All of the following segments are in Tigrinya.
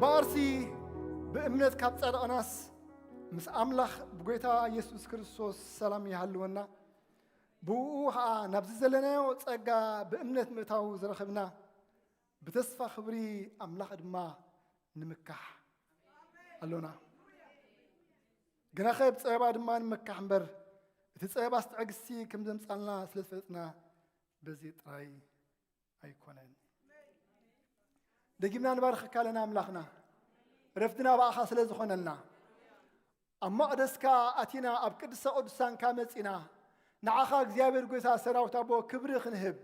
እምበኣርሲ ብእምነት ካብ ጸደቕናስ፣ ምስ ኣምላኽ ብጎይታ ኢየሱስ ክርስቶስ ሰላም ይሃልወና። ብእኡ ኸኣ ናብዚ ዘለናዮ ጸጋ ብእምነት ምእታው ዝረኸብና፣ ብተስፋ ክብሪ ኣምላኽ ድማ ንምካሕ ኣሎና። ግናኸ ብጸበባ ድማ ንምካሕ እምበር፣ እቲ ጸበባስ ትዕግስቲ ከም ዘምጻልና ስለ ዝፈለጥና፣ በዚ ጥራይ ኣይኮነን። ደጊምና ንባርኸካ ኣለና ኣምላኽና፣ ረፍድና ብኣኻ ስለ ዝኾነልና። ኣብ መቕደስካ ኣቲና፣ ኣብ ቅድስተ ቅዱሳንካ መጺና፣ ንዓኻ እግዚኣብሔር ጎይታ ሰራዊት ኣቦ ክብሪ ክንህብ፣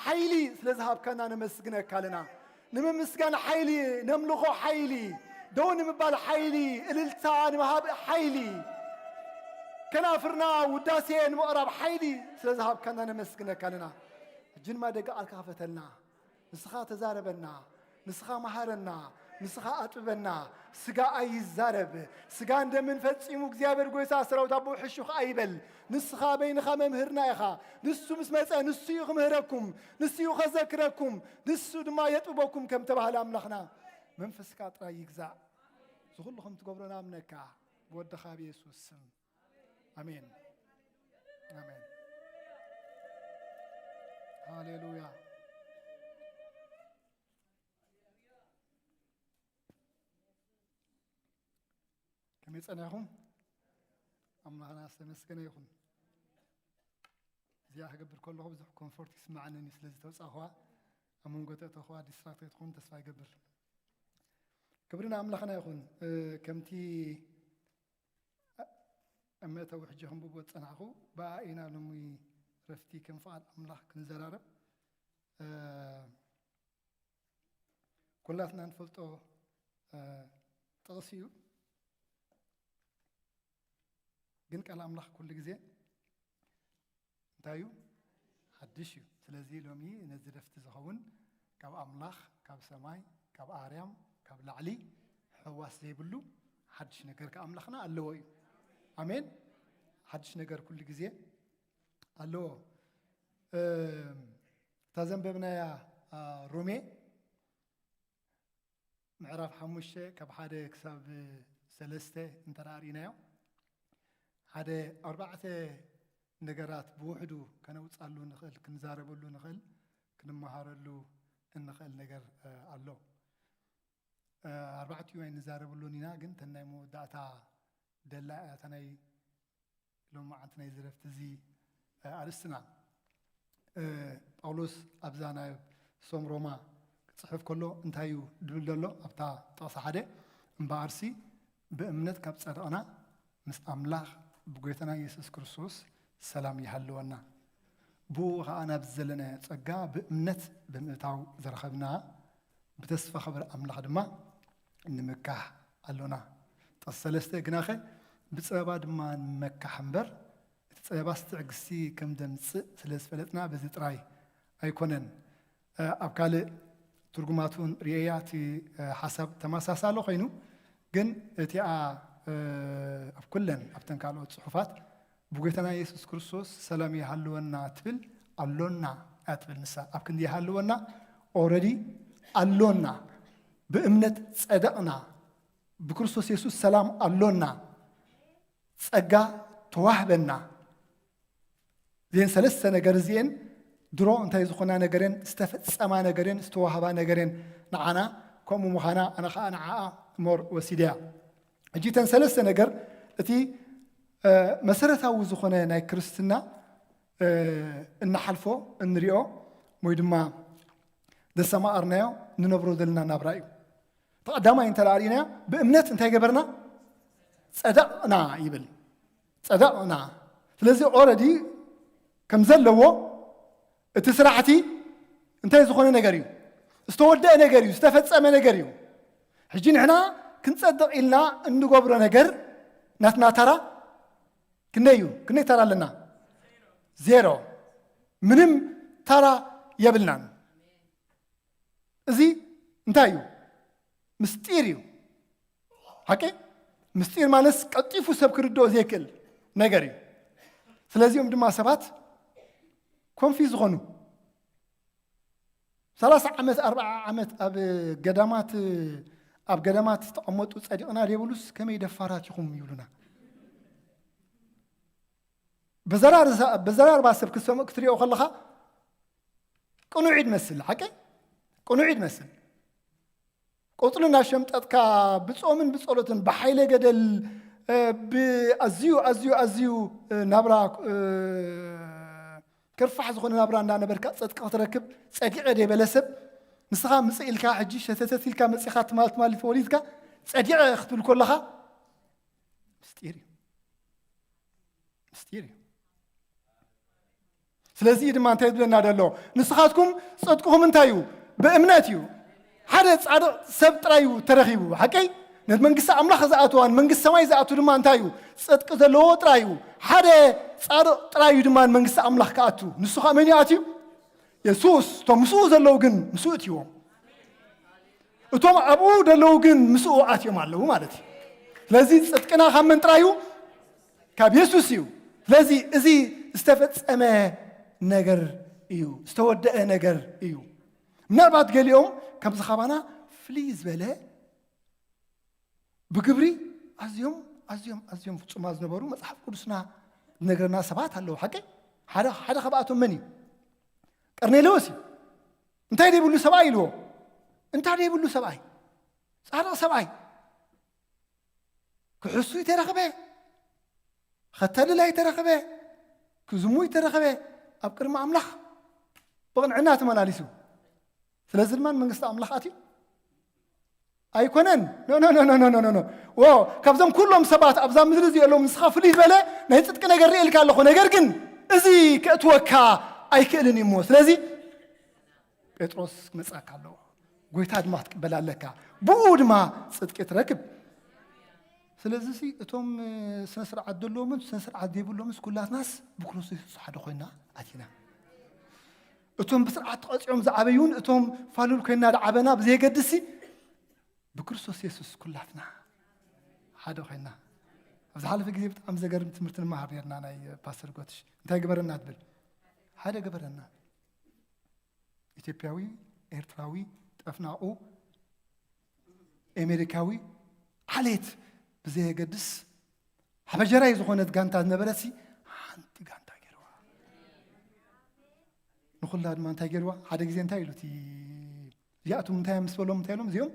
ሓይሊ ስለ ዝሃብካና ነመስግነካ ኣለና። ንምምስጋን ሓይሊ፣ ነምልኾ ሓይሊ፣ ደው ንምባል ሓይሊ፣ እልልታ ንምሃብ ሓይሊ፣ ከናፍርና ውዳሴ ንምቕራብ ሓይሊ ስለ ዝሃብካና ነመስግነካ ኣለና። ሕጂ ድማ ደገ ቃልካ ክፈተልና። ንስኻ ተዛረበና፣ ንስኻ መሃረና፣ ንስኻ ኣጥበና። ስጋ ኣይዛረብ፣ ስጋን ደምን ፈጺሙ እግዚኣብሔር ጎይታ ሰራዊት ኣቦ ሕሹኽ ኣይበል። ንስኻ በይንኻ መምህርና ኢኻ። ንሱ ምስ መጸ ንሱ እዩ ክምህረኩም፣ ንሱ እዩ ከዘክረኩም፣ ንሱ ድማ የጥበኩም ከም ተባህለ ኣምላኽና። መንፈስካ ጥራይ ይግዛእ። ዝኹሉ ከም ትገብሮ ናምነካ ብወድኻ ብየሱስ ስም። ኣሜን። ኣሜን። ሃሌሉያ። ከመይ ጸኒሕኩም? ኣምላኽና ዝተመስገነ ይኹን። እዚኣ ክገብር ከለኹ ብዙሕ ኮምፎርት ይስምዓኒ እዩ፣ ስለ ዝተውጻእኹዋ ኣብ መንጎ ተእተኹዋ ዲስትራክት ከይትኾኑ ተስፋ ይገብር። ክብሪ ንኣምላኽና ይኹን። እ፣ ከምቲ ኣብ መእተዊ ሕጂ ከንብቦ ዝጸናሕኩ፣ ብኣ ኢና ሎሚ ረፍቲ ከም ፍቓድ ኣምላኽ ክንዘራረብ። እ፣ ኩላትና ንፈልጦ፣ እ፣ ጥቕሲ እዩ። ግን ቃል ኣምላኽ ኩሉ ግዜ እንታይ እዩ? ሓድሽ እዩ። ስለዚ ሎሚ ነዚ ረፍቲ ዝኸውን ካብ ኣምላኽ፣ ካብ ሰማይ፣ ካብ ኣርያም፣ ካብ ላዕሊ ሕዋስ ዘይብሉ ሓድሽ ነገር ከኣምላኽና ኣለዎ እዩ። ኣሜን። ሓድሽ ነገር ኩሉ ግዜ ኣለዎ። እም፣ እታ ዘንበብናያ፣ አ፣ ሮሜ ምዕራፍ ሓሙሽተ ካብ ሓደ ክሳብ ሰለስተ እንተ ደኣ ርኢናዮ፣ ሓደ ኣርባዕተ ነገራት ብውሕዱ ከነውጻሉ ንኽእል፣ ክንዛረበሉ ንኽእል፣ ክንመሃረሉ እንኽእል ነገር፣ እ፣ ኣሎ። እ፣ ኣርባዕቲኡ ኣይንዛረበሉን ኢና፣ ግን እተን ናይ መወዳእታ ደላ እያ፣ እታ ናይ ሎማዓንቲ ናይ ዝረፍቲ እዚ፣ እ፣ ኣርእስትና፣ እ፣ ጳውሎስ ኣብዛ ናብ ሶም ሮማ ክጽሕፍ ከሎ እንታይ እዩ ድብል ዘሎ? ኣብታ ጥቕሲ ሓደ፣ እምበኣርሲ ብእምነት ካብ ጸደቕና ምስ ኣምላኽ ብጎይታና የሱስ ክርስቶስ ሰላም ይሃልወና። ብኡ ኸኣ ናብዚ ዘለናዮ ጸጋ ብእምነት ብምእታው ዝረኸብና ብተስፋ ክብሪ ኣምላኽ ድማ ንምካሕ ኣሎና። ጥቕሲ ሰለስተ፣ ግናኸ ብጸበባ ድማ ንመካሕ እምበር፣ እቲ ጸበባስ ትዕግስቲ ከም ዘምጽእ ስለ ዝፈለጥና በዚ ጥራይ ኣይኮነን። እ፣ ኣብ ካልእ ትርጉማት እውን ርእየያ፣ እቲ፣ እ፣ ሓሳብ ተመሳሳሊ ኮይኑ፣ ግን እቲኣ፣ እ፣ ኣብ ኩለን ኣብተን ካልኦት ጽሑፋት ብጎይታና የሱስ ክርስቶስ ሰላም ይሃልወና ትብል፣ ኣሎና እያ ትብል ንሳ። ኣብ ክንዲ ይሃልወና፣ ኦረዲ ኣሎና፣ ብእምነት ጸደቕና፣ ብክርስቶስ የሱስ ሰላም ኣሎና፣ ጸጋ ተዋህበና። እዚኤን ሰለስተ ነገር እዚኤን ድሮ እንታይ ዝኾና ነገረን፣ ዝተፈጸማ ነገረን፣ ዝተዋህባ ነገረን ንዓና፣ ከምኡ ምዃና ኣነ ኸኣ ንዓኣ ሞር ወሲደያ። ሕጂ እተን ሰለስተ ነገር እቲ፣ እ፣ መሰረታዊ ዝኾነ ናይ ክርስትና፣ እ፣ እንሓልፎ፣ እንሪኦ ወይ ድማ ዘሰማኣርናዮ፣ ንነብሮ ዘለና ናብራ እዩ። እቲ ቀዳማይ እንተ ደኣ ርኢናዮ፣ ብእምነት እንታይ ገበርና? ጸደቕና ይብል። ጸደቕና። ስለዚ ኦረዲ ከም ዘለዎ እቲ ስራሕቲ እንታይ ዝኾነ ነገር እዩ? ዝተወደአ ነገር እዩ፣ ዝተፈጸመ ነገር እዩ። ሕጂ ንሕና ክንጸድቕ ኢልና እንገብሮ ነገር ናትና ተራ ክንደይ እዩ? ክንደይ ተራ ኣለና? ዜሮ። ምንም ተራ የብልናን። እዚ እንታይ እዩ? ምስጢር እዩ። ሓቂ? ምስጢር ማለት ቀልጢፉ ሰብ ክርድኦ ዘይክእል ነገር እዩ። ስለዚኦም ድማ ሰባት ኮንፊዝ ዝኾኑ። ሰላሳ ዓመት፣ ኣርብዓ ዓመት ኣብ ገዳማት፣ ኣብ ገዳማት ዝተቐመጡ ጸዲቕና ዘይብሉስ ከመይ ደፋራት ኢኹም ይብሉና። በዘራርዛ-፣ በዘራርባ ሰብ ክትሰምዕ ክትሪኦ ከለኻ ቅኑዕ እዩ ትመስል፣ ሓቀይ? ቅኑዕ እዩ ትመስል። ቆጽሊ እናሸምጠጥካ ብጾምን ብጸሎትን ብሓይለ ገደል፣ እ፣ ብኣዝዩ፣ ኣዝዩ፣ ኣዝዩ፣ እ፣ ናብራ፣ እ፣ ከርፋሕ ዝኾነ ናብራ እንዳነበርካ ጸድቂ ክትረክብ ጸዲቐ ደይበለ ሰብ ንስኻ ምጽእ ኢልካ ሕጂ ሸተተት ኢልካ መጺኻ ትማል ትማል ተወሊድካ ጸዲቐ ክትብል ከለኻ ምስጢር እዩ። ምስጢር እዩ። ስለዚ ድማ እንታይ ዝብለና ዘሎ? ንስኻትኩም ጽድቅኹም እንታይ እዩ? ብእምነት እዩ። ሓደ ጻድቕ ሰብ ጥራይ እዩ ተረኺቡ። ሓቀይ? ነቲ መንግስቲ ኣምላኽ ዝኣትዋ፣ ንመንግስቲ ሰማይ ዝኣቱ ድማ እንታይ እዩ? ጽድቂ ዘለዎ ጥራይ እዩ። ሓደ ጻድቕ ጥራይ እዩ ድማ ንመንግስቲ ኣምላኽ ክኣቱ። ንሱ ኸኣ መን እዩ ኣትዩ? የሱስ። እቶም ምስኡ ዘለዉ ግን ምስኡ እትይዎም። እቶም ኣብኡ ዘለዉ ግን ምስኡ ኣትዮም ኣለዉ ማለት እዩ። ስለዚ ጽድቅና ካብ መን ጥራይ እዩ? ካብ የሱስ እዩ። ስለዚ እዚ ዝተፈጸመ ነገር እዩ፣ ዝተወደአ ነገር እዩ። ምናልባት ገሊኦም ከምዚ ካባና ፍልይ ዝበለ ብግብሪ ኣዝዮም፣ ኣዝዮም፣ ኣዝዮም ፍጹማት ዝነበሩ መጽሓፍ ቅዱስና ዝነግረና ሰባት ኣለዉ። ሓቂ? ሓደ፣ ሓደ ካብኣቶም መን እዩ? ቀርኔሌዎስ እዩ። እንታይ ደይብሉ ሰብኣይ ኢልዎ? እንታይ ደይብሉ ሰብኣይ? ጻድቕ ሰብኣይ። ክሕሱ ይተረኽበ፣ ከተልል ኣይተረኽበ፣ ክዝሙ ይተረኽበ፣ ኣብ ቅድሚ ኣምላኽ ብቕንዕና ተመላሊሱ። ስለዚ ድማ መንግስቲ ኣምላኽ ኣትዩ ኣይኮነን። ኖ፣ ኖ፣ ኖ። ዎ፣ ካብዞም ኩሎም ሰባት ኣብዛ ምድሪ እዚኦም ንስኻ ፍልይ ዝበለ ናይ ጽድቂ ነገር ርእየ ኢልካ ኣለኹ። ነገር ግን እዚ ከእትወካ ኣይክእልን እዩ እሞ። ስለዚ ጴጥሮስ ክመጽኣካ ኣለዎ። ጎይታ ድማ ክትቅበል ኣለካ። ብኡ ድማ ጽድቂ ትረክብ። ስለዚ ሲ እቶም፣ እ፣ ስነ ስርዓት ዘለዎምን ስነ ስርዓት ዘይብሎምስ ኩላትናስ ብክርስቶስ የሱስ ሓደ ኮይና ኣቲና። እቶም ብስርዓት ተቐጺዖም ዝዓበዩን እቶም ፋሉል ኮይና ዝዓበና ብዘየገድስ ሲ ብክርስቶስ የሱስ ኩላትና ሓደ ኮይና። ኣብ ዝሓለፈ ግዜ ብጣዕሚ ዘገርም ትምህርቲ ንመሃር ነርና ናይ ፓስተር ጎትሽ። እንታይ ግበረና ትብል? ሓደ ግበረና። ኢትዮጵያዊ፣ ኤርትራዊ፣ ጠፍናቑ፣ ኤሜሪካዊ፣ ዓሌት ብዘየገድስ ሓበጀራይ ዝኾነት ጋንታ ዝነበረሲ ሓንቲ ጋንታ ገይርዋ። ንኹላ ድማ እንታይ ገይርዋ? ሓደ ግዜ እንታይ ኢሉ እቲ እዚኣቶም እንታይ ምስ በሎም እንታይ ኢሎም እዚኦም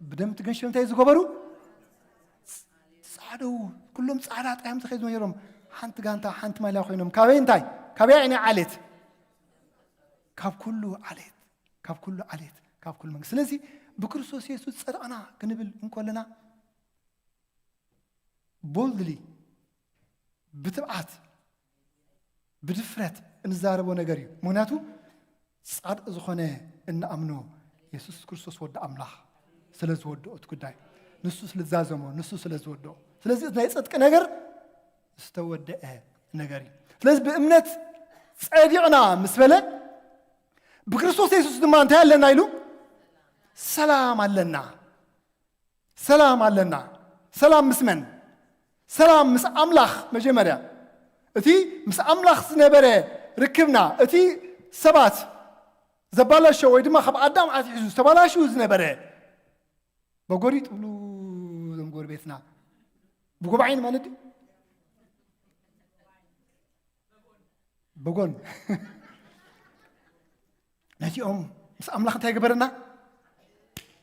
ብደም ትገንሸው እንታይ ዝገበሩ? ጻዕደው። ኩሎም ጻዕዳ ጠያም ተኸይዱ ነይሮም። ሓንቲ ጋንታ፣ ሓንቲ ማልያ ኮይኖም። ካበይ እንታይ? ካበይ ዓይኒ ዓሌት? ካብ ኩሉ ዓሌት፣ ካብ ኩሉ ዓሌት፣ ካብ ኩሉ መንግስቲ። ስለዚ ብክርስቶስ የሱስ ጸደቕና ክንብል እንከለና ቦልድሊ፣ ብትብዓት፣ ብድፍረት እንዛረቦ ነገር እዩ። ምክንያቱ ጻድቕ ዝኾነ እንኣምኖ የሱስ ክርስቶስ ወዲ ኣምላኽ ስለ ዝወድኦ እቲ ጉዳይ፣ ንሱ ስለ ዝዛዘሞ፣ ንሱ ስለ ዝወድኦ። ስለዚ እቲ ናይ ጽድቂ ነገር ዝተወደአ ነገር እዩ። ስለዚ ብእምነት ጸዲቕና ምስ በለ፣ ብክርስቶስ የሱስ ድማ እንታይ ኣለና ኢሉ? ሰላም ኣለና። ሰላም ኣለና። ሰላም ምስ መን? ሰላም ምስ ኣምላኽ። መጀመርያ እቲ ምስ ኣምላኽ ዝነበረ ርክብና፣ እቲ ሰባት ዘባላሸ ወይ ድማ ካብ ኣዳም ኣትሒዙ ዝተባላሹ ዝነበረ በጎሪ ትብሉ፣ እዞም ጎረቤትና ብጎባዒን ማለት ድዩ? በጎን ነቲኦም ምስ ኣምላኽ እንታይ ገበረና?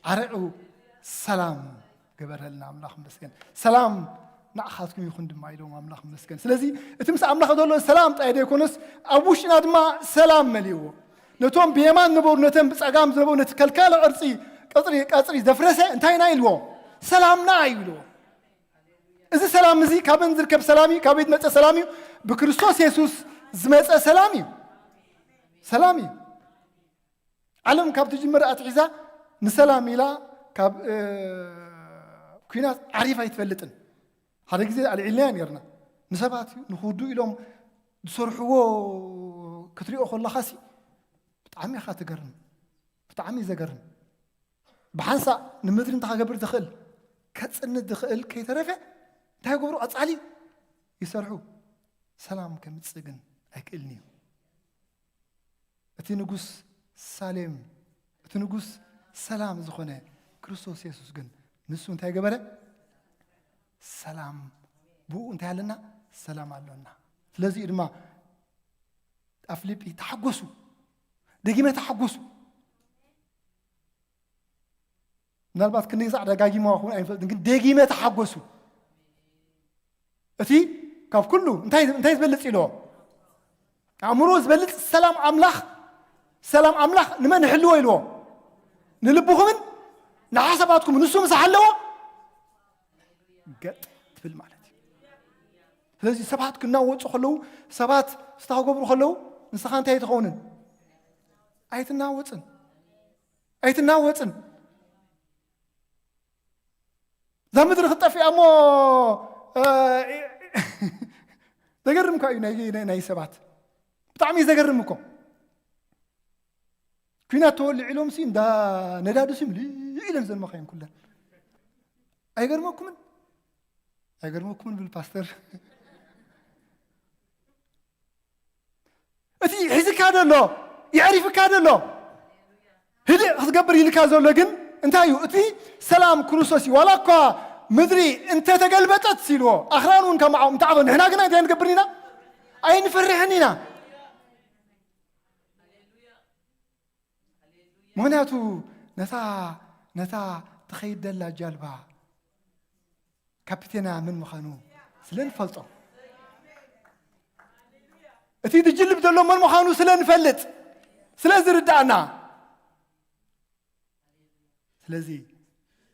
ዓርዑ ሰላም ገበረልና። ኣምላኽ ይመስገን። ሰላም ንዓኻትኩም ይኹን ድማ ኢሎም ኣምላኽ ይመስገን። ስለዚ እቲ ምስ ኣምላኽ ዘሎ ሰላም ጥራይ ዘይኮነስ ኣብ ውሽጥና ድማ ሰላም መሊእዎ። ነቶም ብየማን ነበሩ፣ ነተን ብጸጋም ዝነበሩ፣ ነቲ ከልካለ ቅርጺ፣ ቀጽሪ፣ ቀጽሪ ዘፍረሰ እንታይ ኢና ኢልዎ? ሰላምና እዩ ኢልዎ። እዚ ሰላም እዚ ካበን ዝርከብ ሰላም እዩ? ካበይ ዝመጸ ሰላም እዩ? ብክርስቶስ የሱስ ዝመጸ ሰላም እዩ። ሰላም እዩ። ዓለም ካብ ትጅምር ኣትሒዛ ንሰላም ኢላ ካብ፣ እ፣ ኲናት ዓሪፋ ኣይትፈልጥን። ሓደ ግዜ ኣልዒልናያ ነርና። ንሰባት እዩ ንኽውዱ ኢሎም ዝሰርሕዎ ክትሪኦ ከለኻሲ ብጣዕሚ ኢኻ ትገርም። ብጣዕሚ እዩ ዘገርም። ብሓንሳእ ንምድሪ እንታይ ክገብር ዝኽእል፣ ከጽንት ዝኽእል ከይተረፈ እንታይ ይገብሩ? ቀጻሊ ይሰርሑ። ሰላም ከምጽእ ግን ኣይክእልን እዩ። እቲ ንጉስ ሳሌም፣ እቲ ንጉስ ሰላም ዝኾነ ክርስቶስ የሱስ ግን ንሱ እንታይ ገበረ? ሰላም። ብኡ እንታይ ኣለና? ሰላም ኣሎና። ስለዚ እዩ ድማ ኣብ ፊልጲ ተሓጎሱ፣ ደጊመ ተሓጎሱ። ምናልባት ክንደይ ግዛዕ ደጋጊሞ ክኸውን ኣይንፈልጥን፣ ግን ደጊመ ተሓጎሱ። እቲ ካብ ኩሉ እንታይ እንታይ ዝበልጽ ኢልዎ? ኣእምሮ ዝበልጽ ሰላም ኣምላኽ፣ ሰላም ኣምላኽ ንመን ይሕልዎ ኢልዎ? ንልብኹምን ንሓሳባትኩም ንሱ ምስ ሓለዎ ገጥ ትብል ማለት እዩ። ስለዚ ሰባት ክናወጹ ከለዉ፣ ሰባት ስታ ክገብሩ ከለዉ፣ ንስኻ እንታይ ኣይትኸውንን? ኣይትናወጽን። ኣይትናወጽን። እዛ ምድሪ ክትጠፍእ እሞ፣ እ፣ ዘገርም እኳ እዩ ናይ፣ ናይ፣ ናይ ሰባት። ብጣዕሚ እዩ ዘገርም እኮ። ኲናት ተወሊዑ ኢሎም ሲ እንዳ ነዳዲ ሲ ምልእ ኢለን ዘንመኻየን ኩለን። ኣይገርመኩምን? ኣይገርመኩምን ብል ፓስተር። እቲ ሒዝካ ዘሎ፣ የዕሪፍካ ዘሎ፣ ህድእ ክትገብር ኢልካ ዘሎ ግን እንታይ እዩ? እቲ ሰላም ክርስቶስ እዩ። ዋላ እኳ ምድሪ እንተተገልበጠት ኢልዎ፣ ኣኽራን እውን ከማዕኦም እንተዓበ፣ ንሕና ግና እንታይ ንገብር ኢና? ኣይንፈርሕን ኢና። ምኽንያቱ ነታ፣ ነታ ትኸይድ ደላ ጃልባ ካፒቴና መን ምዃኑ ስለ ንፈልጦ፣ እቲ ዝጅልብ ዘሎ መን ምዃኑ ስለ ንፈልጥ፣ ስለ ዝርዳእና። ስለዚ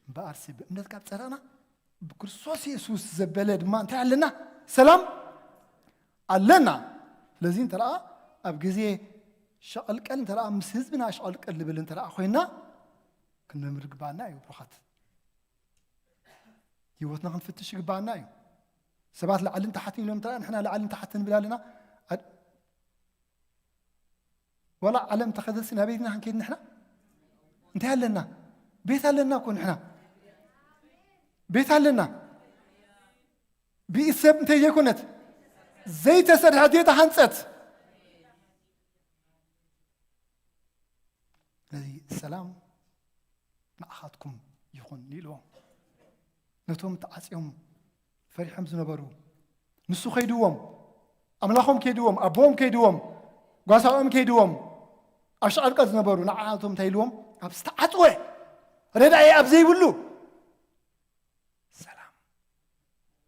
እምበኣርሲ ብእምነት ካብ ጸደቕና፣ ብክርስቶስ የሱስ ዘበለ ድማ እንታይ ኣለና? ሰላም ኣለና። ስለዚ እንተ ደኣ ኣብ ግዜ ሸቐልቀል፣ እንተ ደኣ ምስ ህዝብና ሸቐልቀል ልብል እንተ ደኣ ኮይና፣ ክንመርምር ግባኣና እዩ ብሩኻት። ህይወትና ክንፍትሽ ይግባኣና እዩ። ሰባት ላዕልን ታሕትን ኢሎም እንተ ንሕና ላዕልን ታሕትን ንብል ኣለና። ኣድ-፣ ዋላ ዓለም ተኸዘሲ ናበይትና ክንከይድ ንሕና? እንታይ ኣለና? ቤት ኣለና እኮ ንሕና። ቤት ኣለና። ብኢድ ሰብ እንተይ ዘይኮነት፣ ዘይተሰርሐት፣ ዘይተሃንጸት። ነዚ ሰላም ንዓኻትኩም ይኹን ኢልዎም። ነቶም ተዓጽዮም ፈሪሖም ዝነበሩ፣ ንሱ ከይድዎም፣ ኣምላኾም ከይድዎም፣ ኣቦኦም ከይድዎም፣ ጓሳኦም ከይድዎም፣ ኣብ ሸቐልቀል ዝነበሩ ንዓኻትኩም እንታይ ኢልዎም? ኣብ ዝተዓጽወ፣ ረዳኢ ኣብ ዘይብሉ፣ ሰላም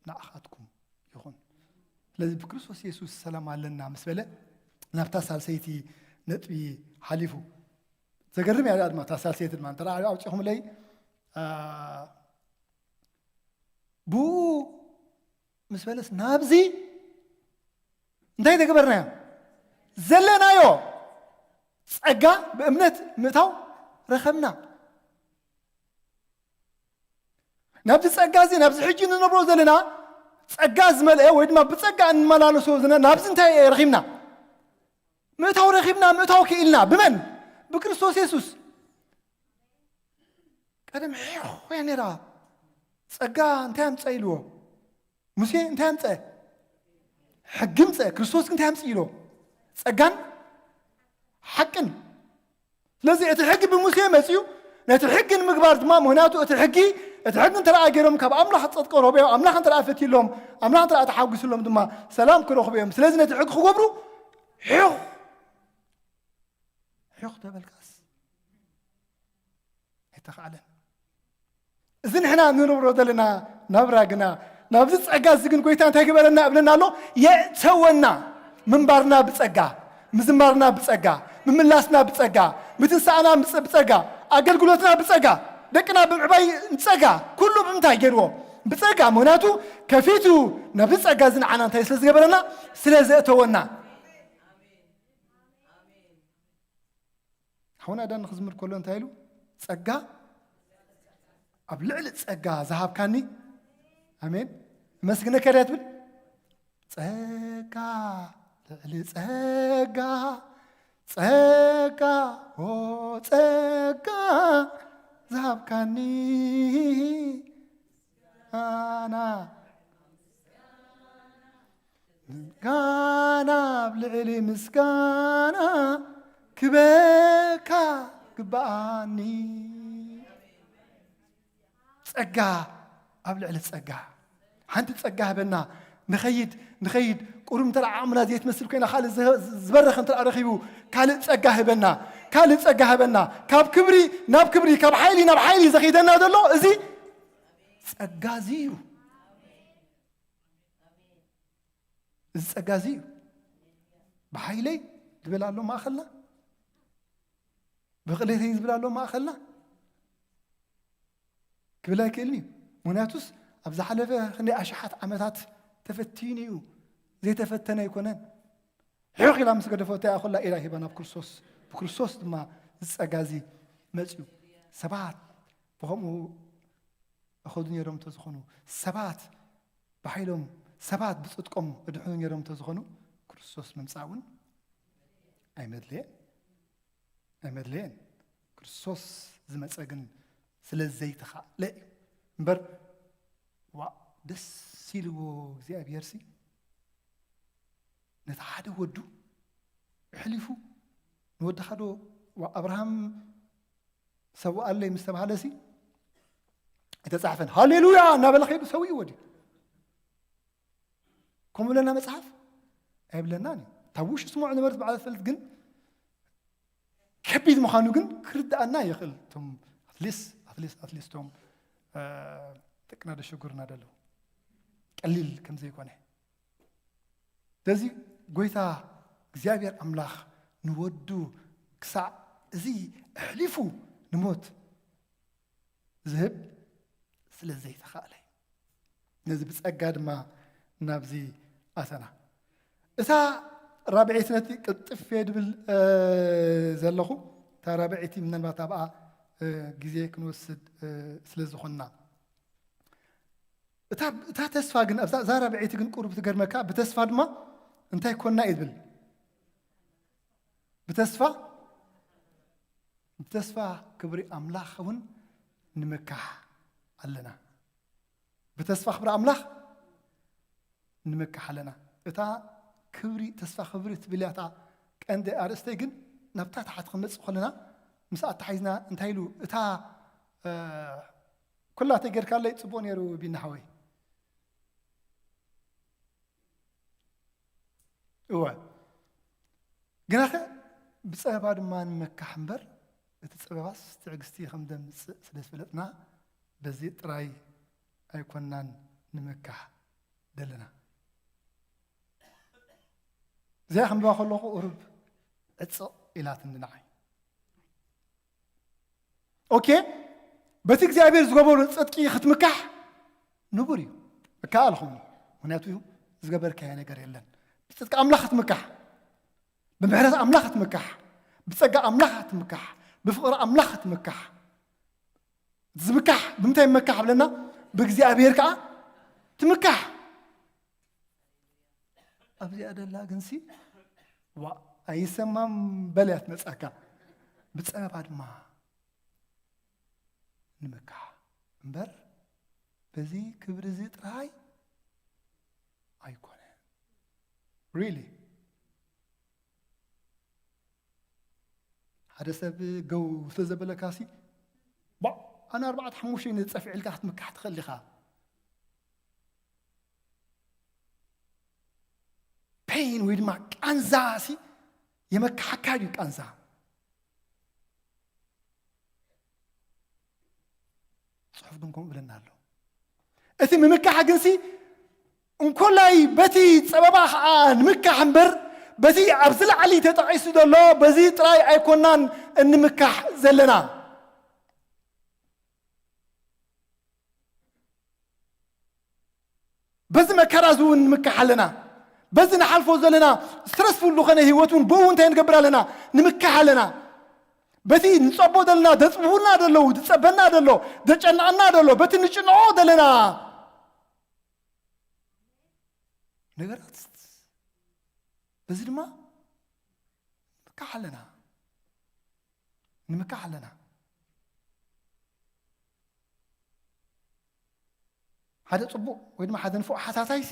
ንዓኻትኩም ይኹን። ስለዚ ብክርስቶስ የሱስ ሰላም ኣለና ምስ በለ ናብታ ሳልሰይቲ ነጥቢ ሓሊፉ። ዘገርም እያ ድማ እታ ሳልሰይቲ ድማ። እንተ ደኣ ኣውጺኹምለይ፣ ኣ፣ ብኡ ምስ በለስ ናብዚ እንታይ ተገበርናዮ? ዘለናዮ ጸጋ ብእምነት ምእታው ረኸብና። ናብዚ ጸጋ እዚ፣ ናብዚ ሕጂ ንነብሮ ዘለና ጸጋ ዝመልአ ወይ ድማ ብጸጋ እንመላለሶ ዝነ-፣ ናብዚ እንታይ ረኺብና? ምእታው ረኺብና፣ ምእታው ክኢልና። ብመን? ብክርስቶስ የሱስ። ቀደም ሒኽ እያ ነይራ። ጸጋ እንታይ ኣምጸ ኢልዎ? ሙሴ እንታይ ኣምጸ? ሕጊ ምጸ። ክርስቶስ ግን እንታይ ኣምጽ ኢልዎ? ጸጋን ሓቅን። ስለዚ እቲ ሕጊ ብሙሴ መጺኡ፣ ነቲ ሕጊ ንምግባር ድማ፣ ምኽንያቱ እቲ ሕጊ፣ እቲ ሕጊ እንተ ደኣ ገይሮም ካብ ኣምላኽ ጽድቂ ረኽበዮ፣ ኣምላኽ እንተ ደኣ ፈትዩሎም፣ ኣምላኽ እንተ ደኣ ተሓጒሱሎም ድማ ሰላም ክረኽቡ እዮም። ስለዚ ነቲ ሕጊ ክገብሩ ሒኽ፣ ሒኽ ተበልካስ ኣይተኻእለን። እዚ ንሕና ንነብሮ ዘለና ናብራ ግና፣ ናብዚ ጸጋ እዚ ግን ጎይታ እንታይ ገበረና እብለና ኣሎ? የእተወና። ምንባርና ብጸጋ፣ ምዝማርና ብጸጋ፣ ምምላስና ብጸጋ፣ ምትንሳእና ምጽ-፣ ብጸጋ፣ ኣገልግሎትና ብጸጋ፣ ደቅና ብምዕባይ ብጸጋ፣ ኩሉ ብምንታይ ገይርዎ? ብጸጋ። ምኽንያቱ ከፊቱ ናብዚ ጸጋ እዚ ንዓና እንታይ ስለ ዝገበረና? ስለ ዘእተወና። ሓውና ዳን ክዝምር ከሎ እንታይ ኢሉ? ጸጋ ኣብ ልዕሊ ጸጋ ዝሃብካኒ። ኣሜን። እመስግነካ ድያ ትብል? ጸጋ ልዕሊ ጸጋ፣ ጸጋ፣ ኦ ጸጋ ዝሃብካኒ። ኣና ምስጋና ኣብ ልዕሊ ምስጋና ክበካ ግባኣኒ። ጸጋ ኣብ ልዕሊ ጸጋ። ሓንቲ ጸጋ ህበና። ንኸይድ ንኸይድ ቁሩብ እንተ ዓቕምና ዘይትመስል ኮይና፣ ካልእ ዝህ- ዝበረኸ እንተ ረኺቡ፣ ካልእ ጸጋ ህበና። ካልእ ጸጋ ህበና። ካብ ክብሪ ናብ ክብሪ፣ ካብ ሓይሊ ናብ ሓይሊ ዘኺደና ዘሎ እዚ ጸጋ እዚ እዩ። እዚ ጸጋ እዚ እዩ። ብሓይለይ ድብል ኣሎ ማእኸልና፣ ብቕሌተይ ዝብል ኣሎ ማእኸልና ክብል ኣይክእልን እዩ። ምክንያቱስ ኣብ ዝሓለፈ ክንደይ ኣሽሓት ዓመታት ተፈቲኑ እዩ። ዘይተፈተነ ኣይኮነን። ሕቕ ኢላ ምስ ገደፈቶ እያ ኩላ ኢዳ ሂባ ናብ ክርስቶስ። ብክርስቶስ ድማ እዚ ጸጋ እዚ መጽዩ። ሰባት ብኸምኡ እኸዱ ነይሮም እንተዝኾኑ፣ ሰባት ብሓይሎም፣ ሰባት ብጽድቆም እድሕኑ ነይሮም እንተዝኾኑ፣ ክርስቶስ ምምጻእ እውን ኣይመድለየን። ኣይመድለየን። ክርስቶስ ዝመጸ ግን ስለ ዘይተኻእለ እዩ። እምበር፣ ዋ፣ ደስ ኢልዎ እግዚኣብሔር ሲ፣ ነቲ ሓደ ወዱ ኣሕሊፉ ንወድኻ ዶ፣ ዋ፣ ኣብርሃም ሰውኣለይ ምስ ተባህለ ሲ፣ ኣይተጻሕፈን። ሃሌሉያ እናበለ ከይዱ ሰዊእዎ ድዩ? ከምኡ ብለና መጽሓፍ? ኣይብለናን እዩ። እታ ውሽጢ ስምዑ ነበርት በዓል ፈልጥ ግን ከቢድ ምዃኑ ግን ክርድኣና ይኽእል። እቶም ኣትሊስ፣ ኣትሊስ፣ ኣትሊስ እቶም፣ እ፣ ደቅና ደሸጉርና ደለዉ። ቀሊል ከም ዘይኮነ። ስለዚ ጎይታ እግዚኣብሔር ኣምላኽ ንወዱ ክሳዕ እዚ ኣሕሊፉ ንሞት ዝህብ ስለ ዘይተኻእለ እዩ። ነዚ ብጸጋ ድማ ናብዚ ኣተና። እታ ራብዐይቲ ነቲ ቅልጥፍ እየ ድብል፣ እ፣ ዘለኹ፣ እታ ራብዐይቲ ምናልባት ኣብኣ፣ እ፣ ግዜ ክንወስድ፣ እ፣ ስለ ዝኾንና። እታ፣ እታ ተስፋ ግን፣ ኣብዛ፣ እዛ ራብዐይቲ ግን ቁሩብ ትገርመካ፣ ብተስፋ ድማ እንታይ ኮንና እዩ ዝብል? ብተስፋ፣ ብተስፋ ክብሪ ኣምላኽ እውን ንምካሕ ኣለና። ብተስፋ ክብሪ ኣምላኽ ንምካሕ ኣለና። እታ ክብሪ፣ ተስፋ ክብሪ ትብል እያ እታ ቀንዲ ኣርእስተይ፣ ግን ናብታ ታሕቲ ክንመጽእ ከለና ምስ ኣተሓሒዝና እንታይ ኢሉ? እታ፣ እ፣ ኩላ ተጌርካለይ ጽቡቕ ነይሩ ቢና ሓወይ። እወ። ግናኸ ብጸበባ ድማ ንመካሕ እምበር፣ እቲ ጸበባስ ትዕግስቲ ከም ዘምጽእ ስለ ዝፈለጥና፣ በዚ ጥራይ ኣይኮናን ንምካሕ ዘለና። እዚኣ ከንብባ ከለኹ ቁሩብ ዕጽቕ ኢላትኒ ንዓይ። ኦኬ፣ በቲ እግዚኣብሔር ዝገበሮ ጽድቂ ክትምካሕ ንቡር እዩ። እከኣልኹም፣ ምኽንያቱ ዝገበርካዮ ነገር የለን። ብጽድቂ ኣምላኽ ክትምካሕ፣ ብምሕረት ኣምላኽ ክትምካሕ፣ ብጸጋ ኣምላኽ ክትምካሕ፣ ብፍቕሪ ኣምላኽ ክትምካሕ። ዝምካሕ ብምንታይ ምካሕ ብለና? ብእግዚኣብሔር ከኣ ትምካሕ። ኣብዚኣ ደላ ግንሲ፣ ዋ፣ ኣይሰማም በል እያ ትመጻካ። ብጸበባ ድማ ንምካሕ እምበር፣ በዚ ክብሪ እዚ ጥራይ ኣይኮነን። ሪሊ፣ ሓደ ሰብ ገው ስለ ዘበለካሲ፣ ባ፣ ኣነ ኣርባዕተ ሓሙሽተ ነጸፍዕ ኢልካ ክትምካሕ ትኽእል ኢኻ። ፔን ወይ ድማ ቃንዛ ሲ የመካሓካ ድዩ ቃንዛ? ጽሑፍ ግን ከምኡ ብለና ኣሎ። እቲ ምምካሕ ግንሲ እንኮላይ በቲ ጸበባ ኸዓ ንምካሕ እምበር፣ በቲ ኣብዚ ላዕሊ ተጠቒሱ ዘሎ በዚ ጥራይ ኣይኮናን እንምካሕ ዘለና። በዚ መከራ እዚ እውን ንምካሕ ኣለና። በዚ ንሓልፎ ዘለና ስትረስፉል ዝኾነ ህይወት እውን ብኡ እንታይ ንገብር ኣለና? ንምካሕ ኣለና። በቲ ንጸቦ ዘለና፣ ደጽቡና ደለዉ፣ ዝጸበና ደሎ፣ ዘጨንቐና ደሎ፣ በቲ ንጭንቖ ዘለና ነገራት፣ በዚ ድማ ንምካሕ ኣለና። ንምካሕ ኣለና። ሓደ ጽቡቕ ወይ ድማ ሓደ ንፉዕ ሓታታይሲ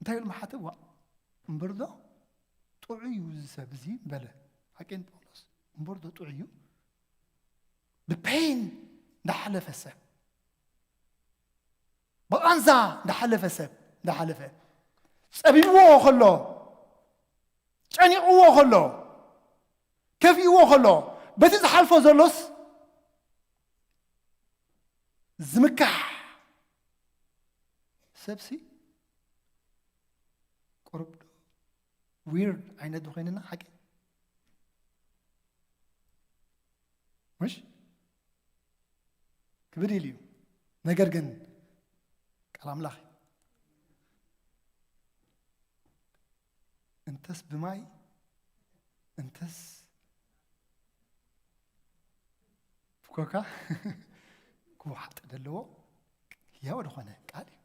እንታይ ኢሉ መሓተብ? ዋ፣ እምበር ዶ ጥዑይ እዩ እዚ ሰብ እዚ በለ። ሓቂ ንጳውሎስ፣ እምበር ዶ ጥዑይ እዩ? ብፔን እንዳሓለፈ ሰብ፣ ብቓንዛ እንዳሓለፈ ሰብ እንዳሓለፈ፣ ጸቢብዎ ከሎ፣ ጨኒቕዎ ከሎ፣ ከፊእዎ ከሎ፣ በቲ ዝሓልፎ ዘሎስ ዝምካሕ ሰብሲ ቁሩብ ዶ ዊርድ ዓይነት ዶ ኮይንና ሓቂ? ምሽ? ክብድ ኢሉ እዩ። ነገር ግን ቃል ኣምላኽ እዩ። እንተስ ብማይ፣ እንተስ ብኮካ ክወሓጥ ዘለዎ ህያው ዝኾነ ቃል እዩ።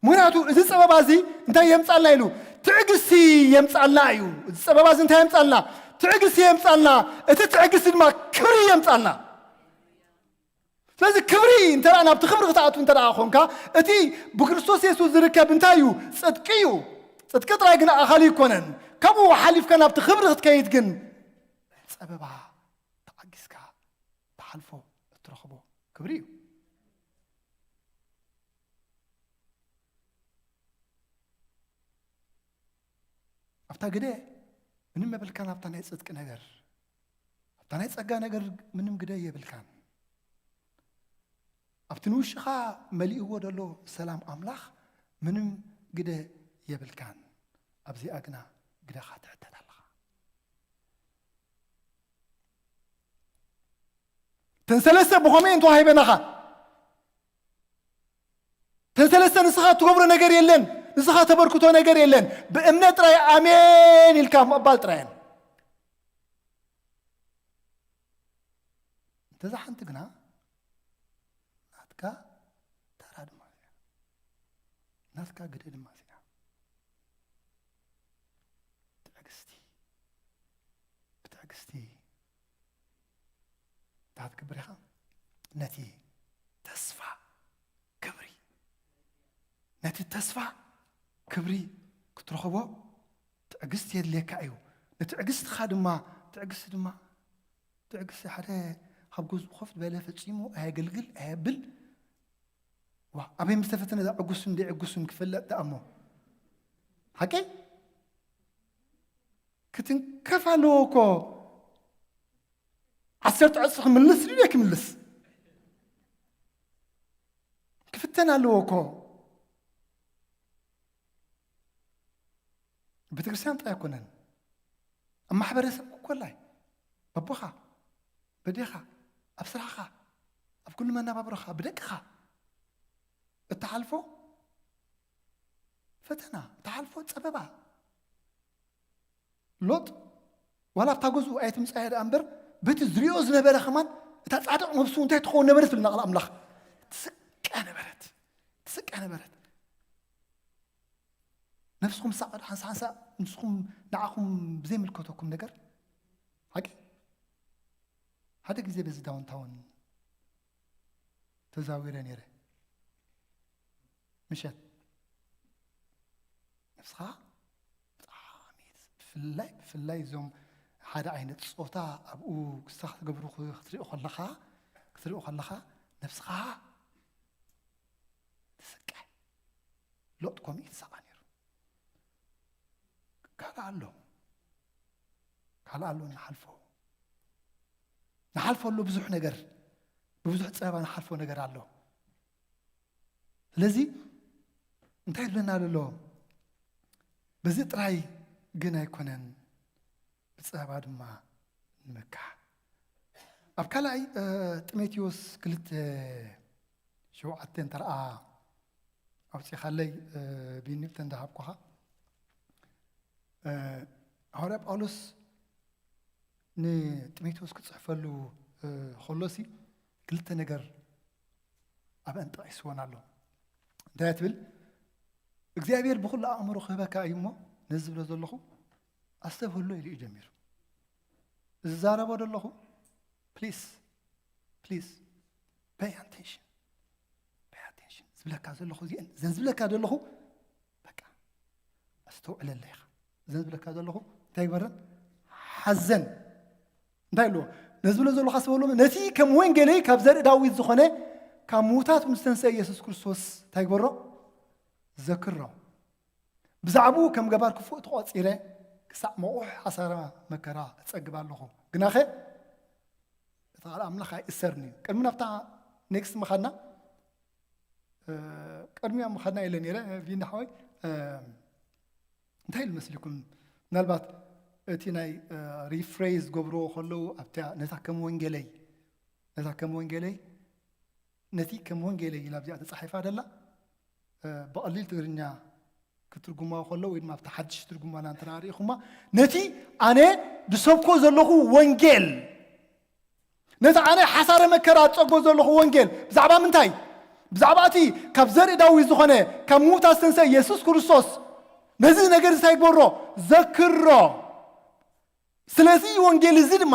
ምኽንያቱ እዚ ጸበባ እዚ እንታይ የምጻልና ኢሉ? ትዕግስቲ የምጻልና እዩ። እዚ ጸበባ እዚ እንታይ የምጻልና? ትዕግስቲ የምጻልና። እቲ ትዕግስቲ ድማ ክብሪ የምጻልና። ስለዚ ክብሪ እንተ ደኣ ናብቲ ክብሪ ክትኣቱ እንተ ደኣ ኾንካ፣ እቲ ብክርስቶስ የሱስ ዝርከብ እንታይ እዩ? ጽድቂ እዩ። ጽድቂ ጥራይ ግን ኣኻሊ ኣይኮነን። ካብኡ ሓሊፍካ ናብቲ ክብሪ ክትከይድ ግን ጸበባ ተዓጊስካ ትሓልፎ እትረኽቦ ክብሪ እዩ። ኣብታ ግደ ምንም የብልካን፣ ኣብታ ናይ ጽድቂ ነገር፣ ኣብታ ናይ ጸጋ ነገር ምንም ግደ የብልካን። ኣብቲ ንውሽኻ መሊእዎ ዘሎ ሰላም ኣምላኽ ምንም ግደ የብልካን። ኣብዚኣ ግና ግደኻ ትሕተት ኣለኻ። እተን ሰለስተ ብኸመይ እየን ተዋሂበናኻ? እተን ሰለስተ ንስኻ ትገብሮ ነገር የለን፣ ንስኻ ተበርክቶ ነገር የለን። ብእምነት ጥራይ ኣሜን ኢልካ ምቕባል ጥራይ እየን። እንተዛ ሓንቲ ግና ናትካ ተራ ድማ እዚኣ፣ ናትካ ግደ ድማ እዚኣ። ትዕግስቲ፣ ብትዕግስቲ እንታይ ክትገብር ኢኻ? ነቲ ተስፋ ክብሪ፣ ነቲ ተስፋ ክብሪ ክትረኽቦ ትዕግስቲ የድልየካ እዩ። ንትዕግስትኻ ድማ፣ ትዕግስቲ ድማ፣ ትዕግስቲ ሓደ ካብ ገዝኡ ኮፍ ዝበለ ፈጺሙ ኣየገልግል፣ ኣየብል። ዋ፣ ኣበይ ምስ ተፈተነ ዕጉስን ዘይዕጉስን ክፍለጥ ደኣ እሞ። ሓቀይ? ክትንከፍ ኣለዎ እኮ። ዓሰርተ ዕጽፊ ክምልስ ድዩ ክምልስ? ክፍተን ኣለዎ እኮ። ቤተክርስትያን ጥራይ ኣይኮነን። ኣብ ማሕበረሰብ ኮላይ፣ በቦኻ፣ በዴኻ፣ ኣብ ስራሕኻ፣ ኣብ ኩሉ መነባብሮኻ፣ ብደቅኻ፣ እትሓልፎ ፈተና፣ እትሓልፎ ጸበባ። ሎጥ ዋላ ኣብታ ገዝኡ ኣይትምጻያ ደኣ እምበር፣ በቲ ዝሪኦ ዝነበረ ከማን፣ እታ ጻድቕ ነብሱ እንታይ ትኸውን ነበረት? ዝብልና ቃል ኣምላኽ ትስቀ ነበረት፣ ትስቀ ነበረት። ነብስኹም ሳቕ ሓንሳ ሓንሳ፣ ንስኹም ንዓኹም ብዘይምልከተኩም ነገር። ሓቂ? ሓደ ግዜ በዚ ዳውንታውን ተዛዊረ ነይረ። ምሸት ነብስኻ ብጣዕሚ፣ ብፍላይ፣ ብፍላይ እዞም ሓደ ዓይነት ጾታ ኣብኡ ክስታ ክትገብሩ ክ-፣ ክትሪኦ ከለኻ፣ ክትሪኦ ከለኻ ነብስኻ ትስቀ። ሎጥ ከምኡ እዩ ዝሳቐ ነይሩ። ካልእ ኣሎ፣ ካልእ ኣሎ ንሓልፎ፣ ንሓልፎ ኣሎ ብዙሕ ነገር፣ ብብዙሕ ጸበባ ንሓልፎ ነገር ኣሎ። ስለዚ እንታይ ይብለና ኣሎ? በዚ ጥራይ ግን ኣይኮነን፣ ብጸበባ ድማ ንምካሕ። ኣብ ካልኣይ፣ እ፣ ጢሞቴዎስ ክልተ ሸውዓተ እንተ ደኣ ኣውጺኻለይ፣ እ፣ ቢኒ እንተ እንዳሃብኩኻ፣ እ፣ ሃዋርያ ጳውሎስ ንጢሞቴዎስ ክጽሕፈሉ፣ እ፣ ከሎሲ ክልተ ነገር ኣብአን ጠቒስወን ኣሎ። እንታይ ትብል? እግዚኣብሔር ብኹሉ ኣእምሮ ክህበካ እዩ እሞ፣ ነዚ ዝብሎ ዘለኹ ኣስተብህሎ ኢሉ እዩ ጀሚሩ። ዝዛረቦ ዘለኹ፣ ፕሊስ፣ ፕሊስ፣ ፔይ ኣቴንሽን፣ ፔይ ኣቴንሽን። ዝብለካ ዘለኹ እዚአን፣ እዘን ዝብለካ ዘለኹ፣ በቃ፣ ኣስተውዕለለ ኢኻ። እዘን ዝብለካ ዘለኹ፣ እንታይ ግበረን? ሓዘን። እንታይ ኢልዎ? ነዚ ብሎ ዘለኹ ኣስበሎም፣ ነቲ ከም ወንጌለይ ካብ ዘርኢ ዳዊት ዝኾነ ካብ ምዉታት ምስ ተንስአ ኢየሱስ ክርስቶስ እንታይ ግበሮ? ዘክሮ። ብዛዕባኡ ከም ገባር ክፉእ ተቖጺረ ክሳዕ መቑሕ ሓሳረ መከራ እጸግብ ኣለኹ። ግናኸ እቲ ቃል ኣምላኽ ኣይእሰርኒ እዩ። ቅድሚ ናብታ ኔክስት ምኻድና፣ እ፣ ቅድሚያ ምኻድና ኢለ ነይረ፣ ቪና ሓወይ፣ እ፣ እንታይ ኢሉ መስሊኩም? ምናልባት እቲ ናይ፣ እ፣ ሪፍሬዝ ገብርዎ ከለዉ ኣብታ ነታ ከም ወንጌለይ፣ ነታ ከም ወንጌለይ፣ ነቲ ከም ወንጌለይ ኢላ ኣብዚኣ ተጻሒፋ ደላ፣ እ፣ ብቐሊል ትግርኛ ክትርጉማ ከሎ ወይ ድማ ኣብቲ ሓድሽ ትርጉማና እንተ ደኣ ርኢኹማ፣ ነቲ ኣነ ዝሰብኮ ዘለኹ ወንጌል፣ ነቲ ኣነ ሓሳረ መከራ ዝጸጎ ዘለኹ ወንጌል፣ ብዛዕባ ምንታይ? ብዛዕባ እቲ ካብ ዘርኢ ዳዊት ዝኾነ፣ ካብ ምዉታት ዝተንስአ የሱስ ክርስቶስ፣ ነዚ ነገር እዚ እንታይ ግበሮ? ዘክሮ። ስለዚ ወንጌል እዚ ድማ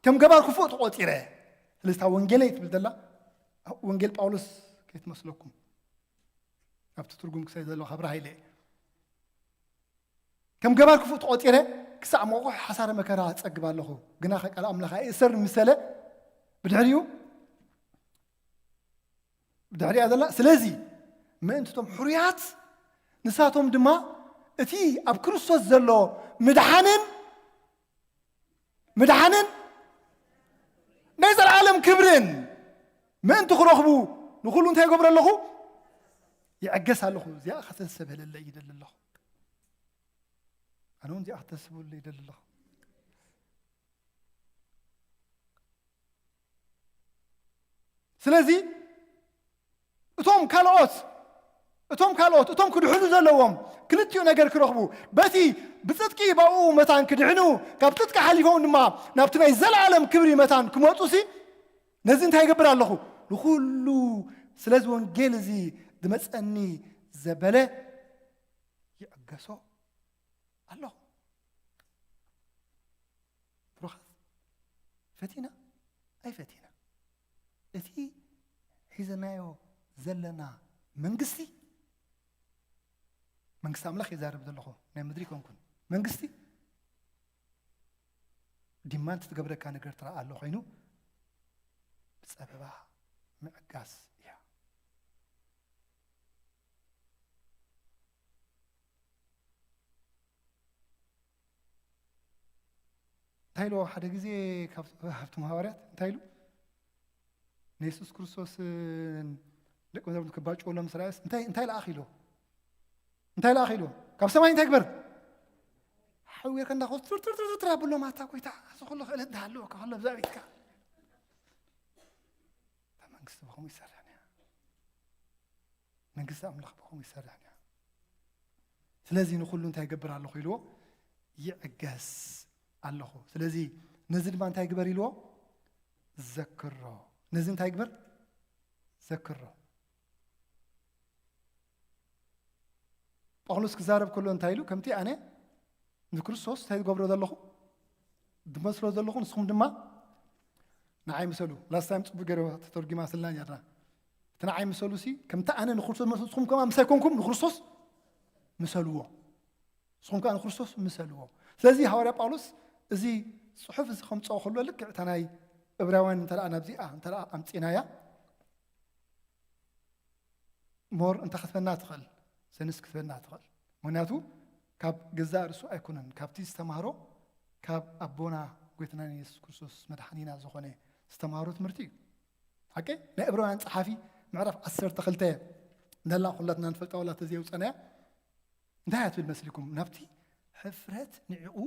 ከም ገባር ክፉእ ተቖጺረ። ስለዚ እታ ወንጌለይ ትብል ዘላ፣ ወንጌል ጳውሎስ ከይትመስለኩም። ኣብቲ ትርጉም ክሳይ ዘሎ ከብርሃ ኢለ እየ። ከም ገባር ክፉእ ተቖጺረ፣ ክሳዕ መቑሕ ሓሳረ መከራ እጸግብ ኣለኹ። ግናኸ ቃል ኣምላኽ ኣይእሰር ምስ በለ፣ ብድሕሪኡ፣ ብድሕሪኣ ዘላ፣ ስለዚ ምእንቲ እቶም ሕሩያት፣ ንሳቶም ድማ እቲ ኣብ ክርስቶስ ዘሎ ምድሓንን፣ ምድሓንን ናይ ዘለኣለም ክብርን ምእንቲ ክረኽቡ ንኹሉ እንታይ ይገብሩ ኣለኹ? ይዕገስ ኣለኹ። እዚኣ ከተሰብህለለይ ይደሊ ኣለኹ። ኣነ እውን እዚኣ ከተስብህሉ ይደሊ ኣለኹ። ስለዚ እቶም ካልኦት፣ እቶም ካልኦት፣ እቶም ክድሕኑ ዘለዎም ክልቲኡ ነገር ክረኽቡ፣ በቲ ብጽድቂ ባኡ መታን ክድሕኑ፣ ካብ ጽድቂ ሓሊፎም ድማ ናብቲ ናይ ዘለኣለም ክብሪ መታን ክመጹ ሲ፣ ነዚ እንታይ ይገብር ኣለኹ? ንኹሉ ስለዚ ወንጌል እዚ ዝመጸኒ ዘበለ ይዕገሶ ኣለኹ። ብሩኻት፣ ፈቲና ኣይፈቲና፣ እቲ ሒዘናዮ ዘለና መንግስቲ፣ መንግስቲ ኣምላኽ ይዛረብ ዘለኹ፣ ናይ ምድሪ ኣይኮንኩን። መንግስቲ ዲማንድ ትገብረካ ነገር ጥራይ ኣሎ ኮይኑ፣ ብጸበባ ምዕጋስ እያ። እንታይ ኢልዎ ሓደ ግዜ ካብ-፣ ካብቶም ሃዋርያት እንታይ ኢሉ? ንየሱስ ክርስቶስን ደቀ መዛሙርቱ ክባጭወሎም ምስ ረኣየስ እንታይ፣ እንታይ ለኣኽ ኢልዎ? እንታይ ለኣኽ ኢልዎ? ካብ ሰማይ እንታይ ግበር? ሓዊ ጌርካ እንዳኸ-፣ ትር፣ ትር፣ ትር፣ ትር ኣብሎም፣ ኣታ ጎይታ፣ እዚ ኩሉ ክእለት እንዳሃለወካ ከሎ ኣብዛ ቤትካ። እታ መንግስቲ ብኸምኡ ይሰርሕን እያ። መንግስቲ ኣምላኽ ብኸምኡ ይሰርሕን እያ። ስለዚ ንኹሉ እንታይ ይገብር ኣለኹ ኢልዎ? ይዕገስ ኣለኹ። ስለዚ ነዚ ድማ እንታይ ግበር ኢልዎ? ዘክሮ። ነዚ እንታይ ግበር? ዘክሮ። ጳውሎስ ክዛረብ ከሎ እንታይ ኢሉ? ከምቲ ኣነ ንክርስቶስ እንታይ ዝገብሮ ዘለኹ? ዝመስሎ ዘለኹ፣ ንስኹም ድማ ንዓይ ምሰሉ። ላስት ታይም ጽቡቅ ገይሩ ተተርጉማ ስልና ነርና። እቲ ንዓይ ምሰሉ ሲ፣ ከምቲ ኣነ ንክርስቶስ መስሉ፣ ንስኹም ከማ ምሳይ ኮንኩም ንክርስቶስ ምሰልዎ። ንስኹም ከኣ ንክርስቶስ ምሰልዎ። ስለዚ ሃዋርያ ጳውሎስ እዚ ጽሑፍ እዚ ከምጽኦ ከሎ ልክዕ እታ ናይ ዕብራውያን እንተ ደኣ ናብዚኣ እንተ ደኣ ኣምጺእናያ፣ ሞር እንተ ክትበና ትኽእል፣ ሰንስ ክትበና ትኽእል። ምኽንያቱ ካብ ገዛእ ርእሱ ኣይኮነን፣ ካብቲ ዝተማህሮ ካብ ኣቦና ጎይታና የሱስ ክርስቶስ መድሓኒና ዝኾነ ዝተማህሮ ትምህርቲ እዩ። ሓቂ? ናይ ዕብራውያን ጸሓፊ ምዕራፍ ዓሰርተ ክልተ ነላ ኩላትና ንፈልጣ ዋላ ተዘየውጸናያ፣ እንታይ እያ ትብል መስልኩም? ናብቲ ሕፍረት ንዕኡ፣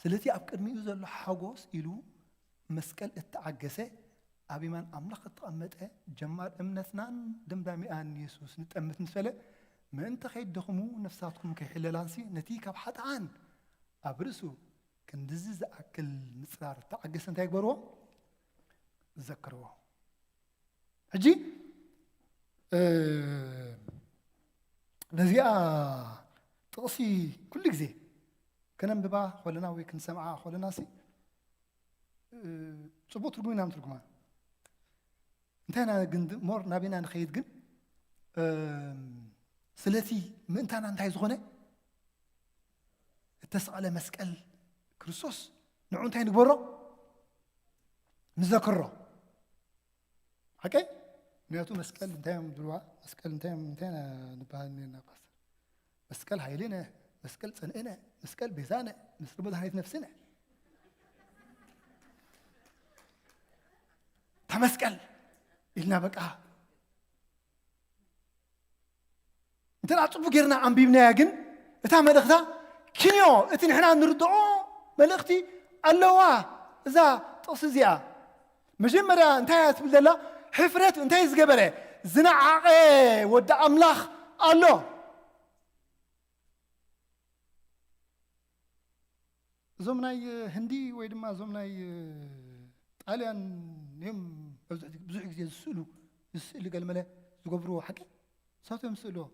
ስለቲ ኣብ ቅድሚኡ ዘሎ ሓጎስ ኢሉ መስቀል እተዓገሰ፣ ኣብ የማን ኣምላኽ እተቐመጠ፣ ጀማር እምነትናን ደምዳሚኣን የሱስ ንጠምት ምስ በለ፣ ምእንቲ ከይትደኽሙ ነፍሳትኩም ከይሕለላንሲ፣ ነቲ ካብ ሓጥኣን ኣብ ርእሱ ክንድዚ ዝኣክል ምጽራር እተዓገሰ እንታይ ግበርዎ? ዘክርዎ። ሕጂ፣ እ፣ ነዚኣ ጥቕሲ ኩሉ ግዜ ከነንብባ ከለና ወይ ክንሰምዓ ከለና ሲ፣ እ፣ ጽቡቕ ትርጉም ኢና ንትርጉማ። እንታይ ኢና ግን ድ-፣ ሞር ናበይና ንኸይድ ግን፣ እ፣ ስለቲ ምእንታና እንታይ ዝኾነ እተሰቕለ መስቀል ክርስቶስ ንዑ እንታይ ንግበሮ? ንዘክሮ። ሓቀይ? ምክንያቱ መስቀል እንታይ እዮም ዝብልዋ? መስቀል እንታይ እዮም፣ እንታይ ኢና ንበሃል ነርና ፓስተር? መስቀል ሓይልነ፣ መስቀል ጽንዕነ፣ መስቀል ቤዛነ፣ መስቀል መድኃኒት ነፍስነ። እታ መስቀል ኢልና በቃ እንተ ደኣ ጽቡቕ ጌርና ኣንቢብናያ ግን እታ መልእኽታ ክንዮ እቲ ንሕና ንርድኦ መልእኽቲ ኣለዋ። እዛ ጥቕሲ እዚኣ መጀመርያ እንታይ እያ ትብል ዘላ? ሕፍረት እንታይ ዝገበረ? ዝነዓቐ ወዲ ኣምላኽ ኣሎ። እዞም ናይ ህንዲ ወይ ድማ እዞም ናይ ጣልያን እዮም ብዙሕ ግዜ ዝስእሉ፣ ዝስእሊ ገልመለ ዝገብርዎ ሓቂ ንሳቶም እዮም ዝስእልዎ።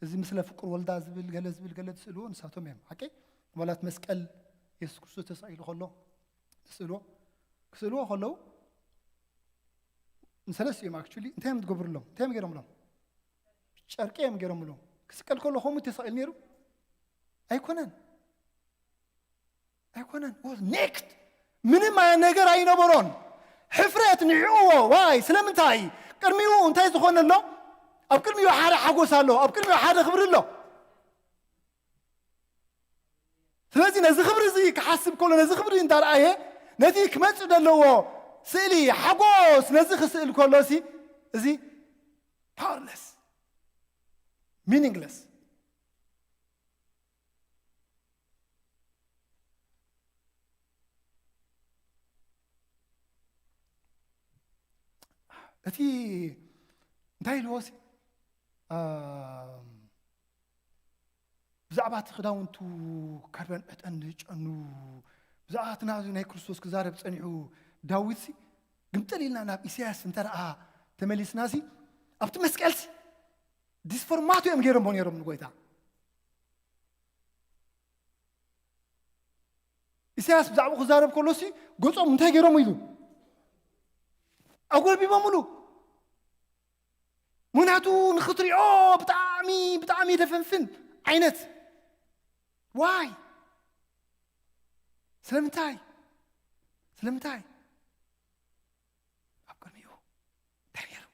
እዚ ምስለ ፍቁር ወልዳ ዝብል ገለ ዝብል ገለ ዝስእልዎ ንሳቶም እዮም ሓቂ። ዋላት መስቀል የሱስ ክርስቶስ ተሰቒሉ ከሎ ዝስእልዎ፣ ክስእልዎ ከለዉ ንሰለስቲኦም ኣክቹሊ እንታይ እዮም ዝገብሩሎም? እንታይ እዮም ገይሮምሎም? ጨርቂ እዮም ገይሮምሎም። ክስቀል ከሎ ከምኡ ተሰቒሉ ነይሩ ኣይኮነን። ኣይኮነን። Was naked። ምንም ዓይነት ነገር ኣይነበሮን። ሕፍረት ንዕዎ። ዋይ? ስለምንታይ? ቅድሚኡ እንታይ ዝኾነ ኣሎ? ኣብ ቅድሚኡ ሓደ ሓጎስ ኣሎ። ኣብ ቅድሚኡ ሓደ ክብሪ ኣሎ። ስለዚ ነዚ ክብሪ እዚ ክሓስብ ከሎ፣ ነዚ ክብሪ እንዳረኣየ፣ ነቲ ክመጽእ ዘለዎ ስእሊ ሓጎስ ነዚ ክስእል ከሎ፣ እዚ፣ እዚ powerless፣ meaningless። እቲ እንታይ ኢልዎ ሲ? ኣም፣ ብዛዕባ እቲ ክዳውንቱ ከርበን ዕጠን ዝጨኑ፣ ብዛዕባ እቲ ናዙ ናይ ክርስቶስ ክዛረብ ጸኒሑ ዳዊት ሲ፣ ግምጥል ኢልና ናብ ኢሳያስ እንተ ደኣ ተመሊስና ሲ፣ ኣብቲ መስቀል ሲ፣ ዲስፎርማቶ እዮም ገይሮምዎ ነይሮም ንጎይታ። ኢሳያስ ብዛዕባኡ ክዛረብ ከሎ ሲ፣ ገጾም እንታይ ገይሮም ኢሉ? ኣጎልቢቦምሉ። ምኽንያቱ ንኽትሪኦ ብጣዕሚ፣ ብጣዕሚ ደፈንፍን ዓይነት። ዋይ? ስለምንታይ? ስለምንታይ? ኣብ ቅድሚኡ እንታይ ነይሩ?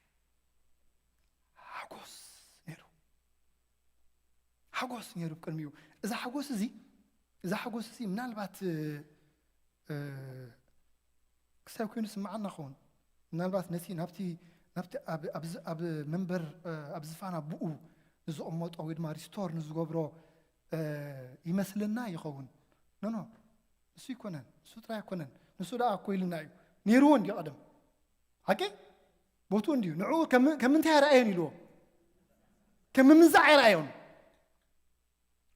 ሓጎስ ነይሩ። ሓጎስ ነይሩ ኣብ ቅድሚኡ። እዛ ሓጎስ እዚ፣ እዛ ሓጎስ እዚ ምናልባት፣ እ፣ እ፣ ክሳብ ኮይኑ ስምዓና ኸውን። ምናልባት ነቲ፣ ናብቲ፣ ናብቲ ኣብ፣ ኣብ ዝ-፣ ኣብ መንበር፣ እ፣ ኣብ ዝፋን ኣቦኡ ንዝቕመጦ ወይ ድማ ሪስቶር ንዝገብሮ፣ እ፣ ይመስለና ይኸውን። ኖ፣ ኖ። ንሱ ኣይኮነን። ንሱ ጥራይ ኣይኮነን። ንሱ ደኣ እኮ ኢልና እዩ። ነይርዎ እንድዩ ቀደም። ሓቂ? ቦትኡ እንድዩ። ንዕኡ ከም፣ ከም ምንታይ ኣይረኣዮን ኢልዎ? ከም ምምንዛዕ ኣይረኣዮን።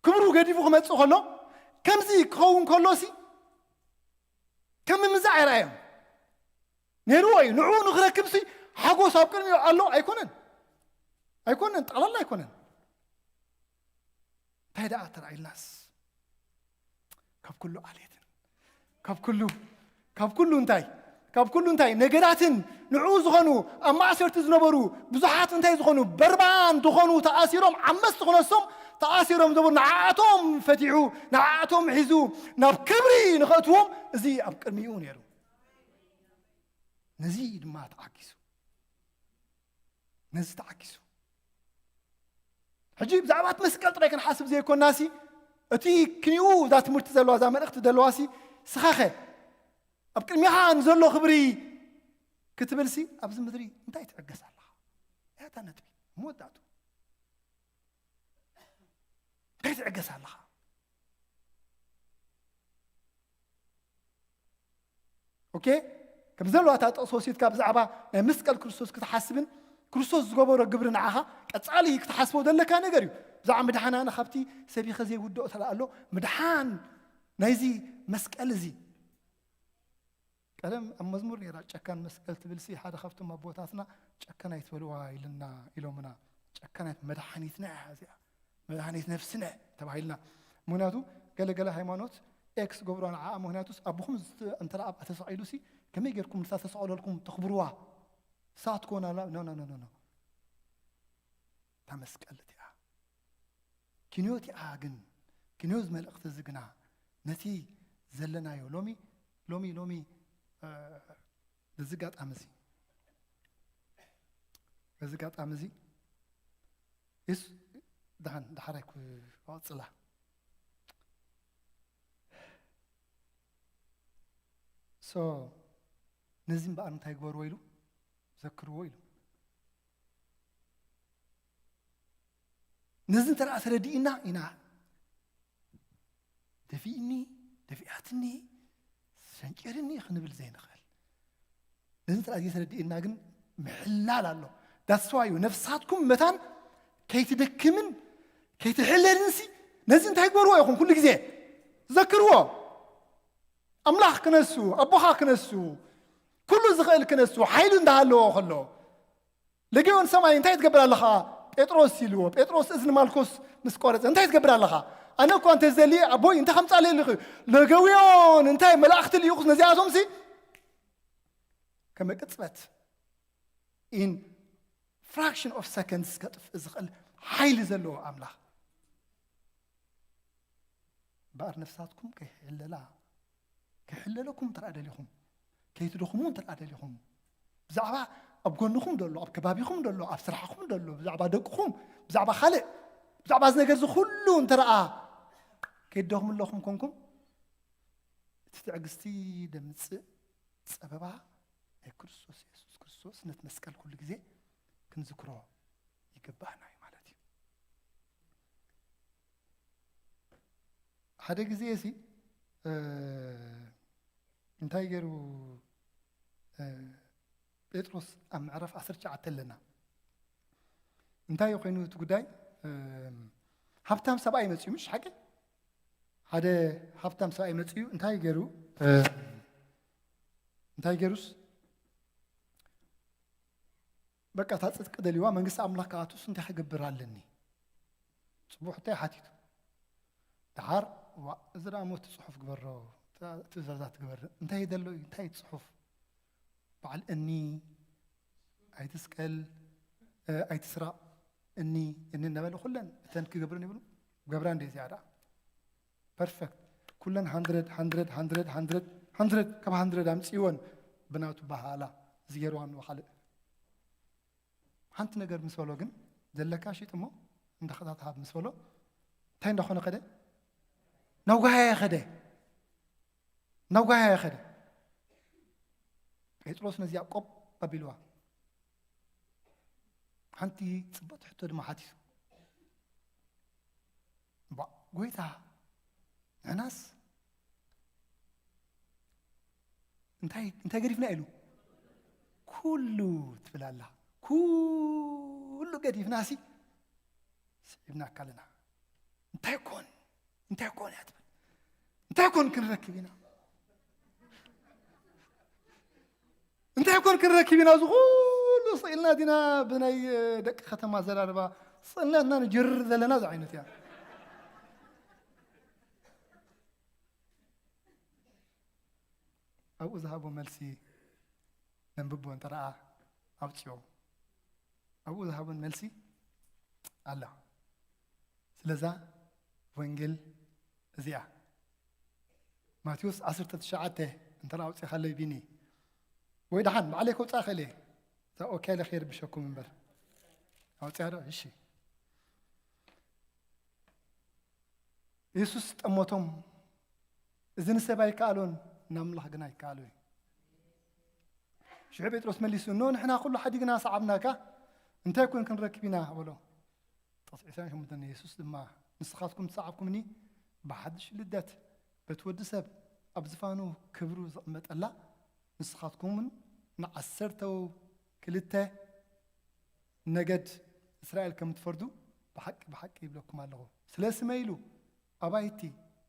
ክብሩ ገዲፉ ክመጽእ ከሎ፣ ከምዚ ክኸውን ከሎ ሲ፣ ከም ምምንዛዕ ኣይረኣዮን። ነይርዎ እዩ። ንዕኡ ንኽረክብ ሲ፣ ሓጎስ ኣብ ቅድሚኡ ኣሎ ኣይኮነን። ኣይኮነን፣ ጠቕላላ ኣይኮነን። እንታይ ደኣ ተራእዩልናስ? ካብ ኩሉ ዓሌትን፣ ካብ ኩሉ፣ ካብ ኩሉ እንታይ? ካብ ኩሉ እንታይ? ነገዳትን ንዕኡ ዝኾኑ ኣብ ማእሰርቲ ዝነበሩ ብዙሓት እንታይ ዝኾኑ? በርባን ዝኾኑ ተኣሲሮም፣ ዓመጽቲ ክነሶም ተኣሲሮም ዝነበሩ ንዓኣቶም ፈቲሑ፣ ንዓኣቶም ሒዙ ናብ ክብሪ ንኸእትዎም እዚ ኣብ ቅድሚኡ ነይሩ። ነዚ ድማ ተዓጊሱ። ነዚ ተዓጊሱ። ሕጂ ብዛዕባ እቲ መስቀል ጥራይ ክንሓስብ ዘይኮናሲ፣ እቲ ክንኡ እዛ ትምህርቲ ዘለዋ፣ እዛ መልእኽቲ ዘለዋሲ፣ ስኻኸ ኣብ ቅድሚኻ ንዘሎ ክብሪ ክትብልሲ፣ ኣብዚ ምድሪ እንታይ ትዕገስ ኣለኻ? እያ እታ ነጥቢ። መወዳእቱ። እንታይ ትዕገስ ኣለኻ? ኦኬ? ከም ዘለዋ እታ ጥቕሲ ወሲድካ ብዛዕባ ናይ መስቀል ክርስቶስ ክትሓስብን ክርስቶስ ዝገበሮ ግብሪ ንዓኻ ቀጻሊ ክትሓስቦ ዘለካ ነገር እዩ። ብዛዕባ ምድሓና ካብቲ ሰቢኸ ዘይውድኦ ተላ ኣሎ። ምድሓን ናይዚ መስቀል እዚ። ቀደም ኣብ መዝሙር ነይራ፣ ጨካን መስቀል ትብል ሲ ሓደ ካብቶም ኣቦታትና ጨካን ኣይትበልዋ ኢልና ኢሎምና። ጨካን ኣይት-፣ መድሓኒትና እያ እዚኣ። መድሃኒት ነፍስነ ተባሂልና። ምክንያቱ ገለ ገለ ሃይማኖት ኤክስ ገብሮ ንዓ። ምክንያቱስ ኣቦኹም ዝት-፣ እንተ ደኣ ተሰቒሉ ሲ ከመይ ጌርኩም ንሳ ተሰቐለልኩም ተኽብርዋ? ሳት ኮና ላ-፣ ኖ፣ ኖ፣ ኖ፣ ኖ፣ ኖ። እታ መስቀል እቲኣ። ኪንዮ እቲኣ ግን፣ ኪንዮ እዚ መልእኽቲ እዚ ግና ነቲ ዘለናዮ ሎሚ፣ ሎሚ፣ ሎሚ፣ እ፣ በዚ ኣጋጣሚ እዚ በዚ ኣጋጣሚ እዚ የሱስ ደሓን ዳሕራይ ክቐጽላ so ነዚ እምበኣር እንታይ ግበርዎ ኢሉ ዘክርዎ ኢሉ ነዚ እንተ ተረዲእና ኢና ደፊእኒ ደፊኣትኒ ሰንጨርኒ ክንብል ዘይንኽእል ነዚ እንተ ዘይተረዲእና ግን ምሕላል ኣሎ that's why እዩ ነፍሳትኩም መታን ከይትደክምን ከይትሕለልን ሲ ነዚ እንታይ ግበርዎ ኢኹም ኩሉ ግዜ ዘክርዎ ኣምላኽ ክነሱ ኣቦኻ ክነሱ ኩሉ ዝኽእል ክነሱ ሓይሉ እንዳሃለዎ ከሎ ለጊዮን ሰማይ እንታይ ትገብር ኣለኻ ጴጥሮስ ኢልዎ ጴጥሮስ እዝኒ ማልኮስ ምስ ቆረፀ እንታይ ትገብር ኣለኻ ኣነ እኳ እንተ ዘልየ ኣቦይ እንታይ ከምፃለ ልኽ ለገውዮን እንታይ መላእኽቲ ልኢኹስ ነዚኣቶም ሲ ከመቅፅበት in fraction of seconds ከጥፍእ ዝኽእል ሓይሊ ዘለዎ ኣምላኽ በኣር ነፍሳትኩም ከይሕለላ ከይሕለለኩም እንተ ደሊኹም ከይትደኽሙ እንተ ደሊኹም ብዛዕባ ኣብ ጎንኹም ደሎ ኣብ ከባቢኹም ደሎ ኣብ ስራሕኹም ደሎ ብዛዕባ ደቅኹም ብዛዕባ ካልእ ብዛዕባ እዚ ነገር እዚ ኩሉ እንተ ከይትደኽሙ ኣለኹም ኮንኩም እቲ ትዕግስቲ ደምፅእ ጸበባ ናይ ክርስቶስ የሱስ ክርስቶስ ነቲ መስቀል ኩሉ ግዜ ክንዝክሮ ይግባእና እዩ ማለት እዩ። ሓደ ግዜ ሲ እንታይ ገይሩ ጴጥሮስ ኣብ ምዕራፍ ዓሰርተ ትሽዓተ ኣለና እንታይ ኮይኑ እቲ ጉዳይ ሃብታም ሰብኣይ መፅዩ ምሽ ሓቂ ሓደ ሃብታም ሰብኣይ መፅዩ እንታይ ገይሩ እንታይ ገይሩስ በቃ እታ ፅድቂ ደልዋ መንግስቲ ኣምላኽ ክኣቱስ እንታይ ክገብር ኣለኒ ፅቡሕ እንታይ ሓቲቱ ደሓር እዚ ደኣ ሞት ፅሑፍ ግበሮ ትእዛዛት ግበር እንታይ ደሎ እዩ እንታይ ፅሑፍ በዓል እኒ ኣይትስቀል ኣይትስራቕ እኒ እኒ እናበለ ኩለን እተን ክገብርን ይብሉ ገብራ እንደ እዚኣ ደኣ perfect ኩለን hundred hundred hundred hundred hundred ካብ hundred ኣምፅእወን ብናቱ ባህላ ዝገይርዋ ንኡ ካልእ ሓንቲ ነገር ምስ በሎ ግን ዘለካ ሽጥ እሞ እንዳኸታተሃብ ምስ በሎ እንታይ እንዳኾነ ከደ ናብ ጓሃያ ከደ ናብ ጓሃያ ከደ ጴጥሮስ ነዚኣ ቆብ ኣቢልዋ ሓንቲ ፅብቕቲ ሕቶ ድማ ሓቲቱ እባ ጎይታ ንሕናስ እንታይ እንታይ ገዲፍና ኢሉ ኩሉ ትብል ኣላ ኩሉ ገዲፍና ሲ ስዒብናካ ኣለና እንታይ ኮን እንታይ ኮን እያ ትብል እንታይ ኮን ክንረክብ ኢና እንታይ ኮን ክንረክብ ኢና እዚ ኩሉ ስኢልና ዲና ብናይ ደቂ ከተማ ዘራርባ ስእነትና ንጅርር ዘለና እዚ ዓይነት እያ ኣብኡ ዝሃቦ መልሲ ነንብቦ እንተ ደኣ ኣውፅኦ ኣብኡ ዝሃቦን መልሲ ኣላ ስለዛ ወንጌል እዚኣ ማቴዎስ ዓሰርተ ትሽዓተ እንተ ኣውፂኻለይ ቢኒ ወይ ደሓን ባዕለይ ከውፃእ ኽእል እየ እዛ ኦኬ ኢለ ከየርብሸኩም እምበር ኣውፅያ ዶ እሺ የሱስ ጠመቶም እዚ ንሰብ ኣይከኣሎን ናምላኽ ግን ኣይከኣሎ እዩ ሽዑ ጴጥሮስ መሊሱ እኖ ንሕና ኩሉ ሓዲግና ሰዓብናካ እንታይ ኮን ክንረክብ ኢና በሎ ጥቕሲ ዕስራን ሸሞንተን የሱስ ድማ ንስኻትኩም ዝሰዓብኩምኒ ብሓድሽ ልደት በቲ ወዲ ሰብ ኣብ ዝፋኑ ክብሩ ዝቕመጠላ ንስኻትኩምን ንዓሰርተው ክልተ ነገድ እስራኤል ከም ትፈርዱ ብሓቂ ብሓቂ ይብለኩም ኣለኹ ስለ ስመይ ኢሉ ኣባይቲ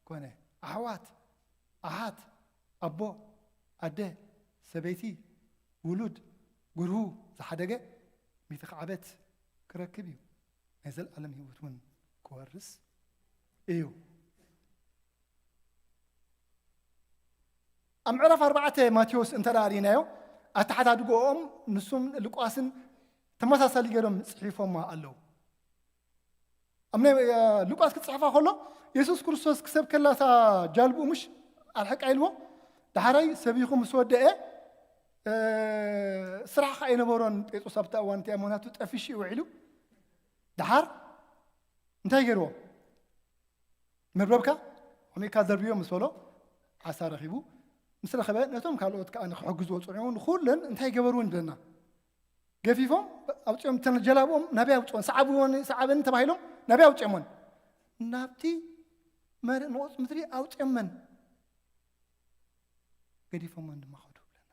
ኮነ ኣሕዋት ኣሓት ኣቦ ኣደ ሰበይቲ ውሉድ ጉርሁ ዝሓደገ ሚእቲ ዓመት ክረክብ እዩ ናይ ዘለኣለም ህይወት እውን ክወርስ እዩ ኣብ ምዕራፍ ኣርባዕተ ማቴዎስ እንተ ርኢናዮ ኣተሓዳድጎኦም ንሱም ልቋስን ተመሳሳሊ ገይሮም ፅሒፎማ ኣለዉ ኣብ ናይ ሉቃስ ክፅሕፋ ከሎ የሱስ ክርስቶስ ክሰብ ከላታ ጃልብኡ ምሽ ኣርሕቃ ኢልዎ ዳሕራይ ሰቢኹ ምስ ወደአ እ፣ ስራሕ ከኣ ኣይነበሮን ጴጥሮስ ኣብቲ እዋን። እንታይ ምኽንያቱ? ጠፊሹ እዩ ውዒሉ። ደሓር እንታይ ገይርዎ? መርበብካ ዓሚቕካ ዘርብዮ ምስ በሎ፣ ዓሳ ረኺቡ ምስ ረኸበ፣ ነቶም ካልኦት ከኣ ንክሕግዝዎ ጸዊዑ። ንኹለን እንታይ ገበርወን ይብለና? ገፊፎም ኣውጺኦም፣ እተን ጀላብኦም ናበይ ኣውጽኦን? ሰዓብወን፣ ሰዓበን ተባሂሎም ናበይ ኣውጺኦመን? ናብቲ መረ-፣ ንቑጽ ምድሪ ኣውጺኦመን፣ ገዲፎመን ድማ ኸዱ ይብለና።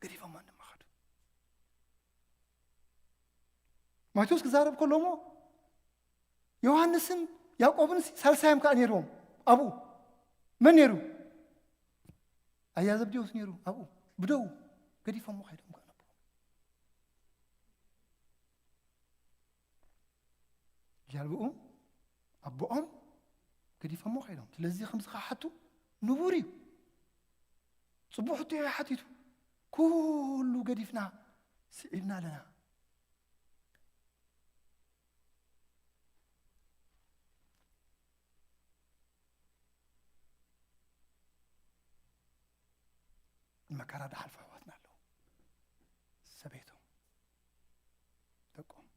ገዲፎመን ድማ ኸዱ። ማቴዎስ ክዛረብ ከሎ እሞ፣ ዮሃንስን ያዕቆብን ሲ-፣ ሳልሳዮም ከኣ ነይርዎም ኣብኡ። መን ነይሩ? ኣያ ዘብዴዎስ ነይሩ ኣብኡ። ብደው ገዲፎሞ ከይዶም ከኣ ነበሩ። ጃልብኡ ኣቦኦም ገዲፎሞ ከይዶም። ስለዚ ከምዚ ክሓቱ ንቡር እዩ። ጽቡቕ ሕቶ እዩ ሓቲቱ። ኩሉ ገዲፍና ስዒብና ኣለና። መከራ ዝሓልፉ ኣሕዋትና ኣለዉ። ሰበይቶም፣ ደቆም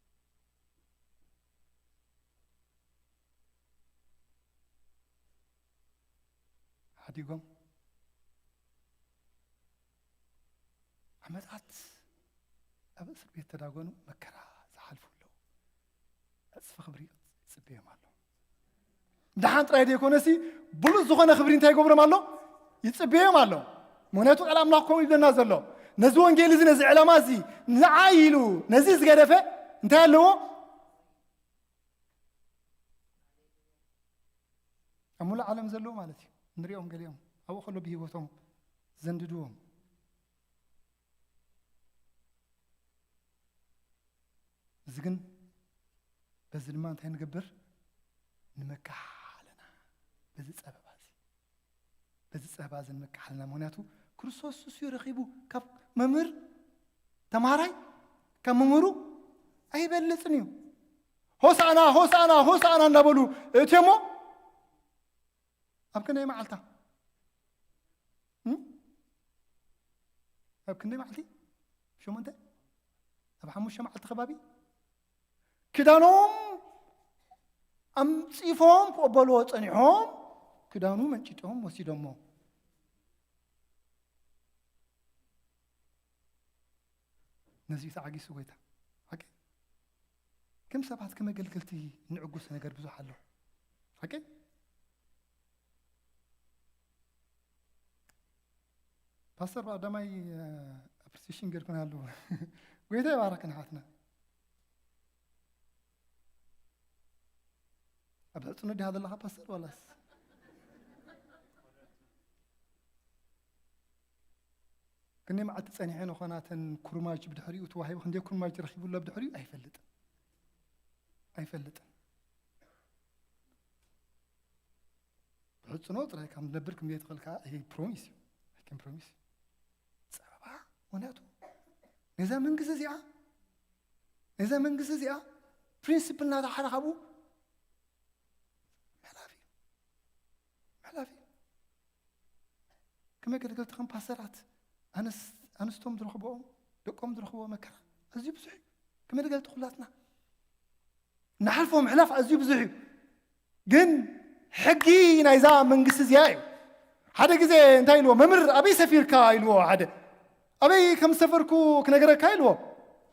ሓዲጎም ዓመታት ኣብ እስር ቤት ተዳጎኑ መከራ ዝሓልፉ ኣለዉ። ዕጽፊ ክብሪ ይጽበዮም ኣሎ። ደሓን ጥራይ ዘይኮነሲ ብሉጽ ዝኾነ ክብሪ እንታይ ይገብሮም ኣሎ? ይጽበዮም ኣሎ። ምኽንያቱ ቃል ኣምላኽ ከምኡ ይብለና ዘሎ። ነዚ ወንጌል እዚ፣ ነዚ ዕላማ እዚ ንዓይ ኢሉ ነዚ ዝገደፈ እንታይ ኣለዎ? ኣብ ሙሉእ ዓለም ዘለዉ ማለት እዩ። ንሪኦም ገሊኦም ኣብኡ ከሎ ብህይወቶም ዘንድድዎም። እዚ ግን፣ በዚ ድማ እንታይ ንገብር? ንመካሕ ኣለና። በዚ ጸበባ እዚ፣ በዚ ጸበባ እዚ ንመካሕ ኣለና። ምኽንያቱ ክርስቶስ እሱ እዩ ረኺቡ። ካብ መምህር ተምሃራይ፣ ካብ መምህሩ ኣይበልጽን እዩ። ሆሳዕና፣ ሆሳዕና፣ ሆሳዕና እናበሉ እእትዮሞ ኣብ ክንደይ መዓልታ? እም? ኣብ ክንደይ መዓልቲ? ሸሞንተ? ኣብ ሓሙሽተ መዓልቲ ከባቢ ክዳኖም ኣንጺፎም ክቕበልዎ ጸኒሖም፣ ክዳኑ መንጭጮም ወሲዶሞ። ነዚ እዩ ተዓጊሱ ጎይታ። ሓቂ? ከም ሰባት፣ ከም ኣገልገልቲ እንዕጉስ ነገር ብዙሕ ኣሎ። ሓቂ? ፓስተር ብኣዳማይ፣ እ፣ ኣፕሪሲሽን ገርኩን ኣለዎ። ጎይታ ይባረክ ንሓትና። ኣብ ሕጽኖ ዲኻ ዘለኻ ፓስተር ዋላስ? ክንደይ መዓልቲ ጸኒሐ ንኾናተን ኩርማጅ ብድሕሪኡ ተዋሂቡ፣ ክንደይ ኩርማጅ ረኺቡ ኣሎ ብድሕሪኡ ኣይፈልጥን። ኣይፈልጥን። ብሕጽኖ ጥራይ ካብ ንነብር ክንደይ ትኽእል ከኣ፣ ይሄ ፕሮሚስ እዩ። I can promise። ጸበባ፣ ምኽንያቱ ነዛ መንግስቲ እዚኣ፣ ነዛ መንግስቲ እዚኣ ፕሪንሲፕል እናተሓረ ካብኡ ምሕላፍ እዩ። ምሕላፍ እዩ። ከም ኣገልገልቲ፣ ከም ፓስተራት፣ ኣንስ-፣ ኣንስቶም ዝረኽብኦም፣ ደቆም ዝረኽብዎ መከራ ኣዝዩ ብዙሕ እዩ። ከም ኣገልገልቲ ኩላትና ንሓልፎ ምሕላፍ ኣዝዩ ብዙሕ እዩ። ግን ሕጊ ናይዛ መንግስቲ እዚኣ እዩ። ሓደ ግዜ እንታይ ኢልዎ? መምህር፣ ኣበይ ሰፊርካ? ኢልዎ። ሓደ፣ ኣበይ ከም ዝሰፈርኩ ክነገረካ? ኢልዎ።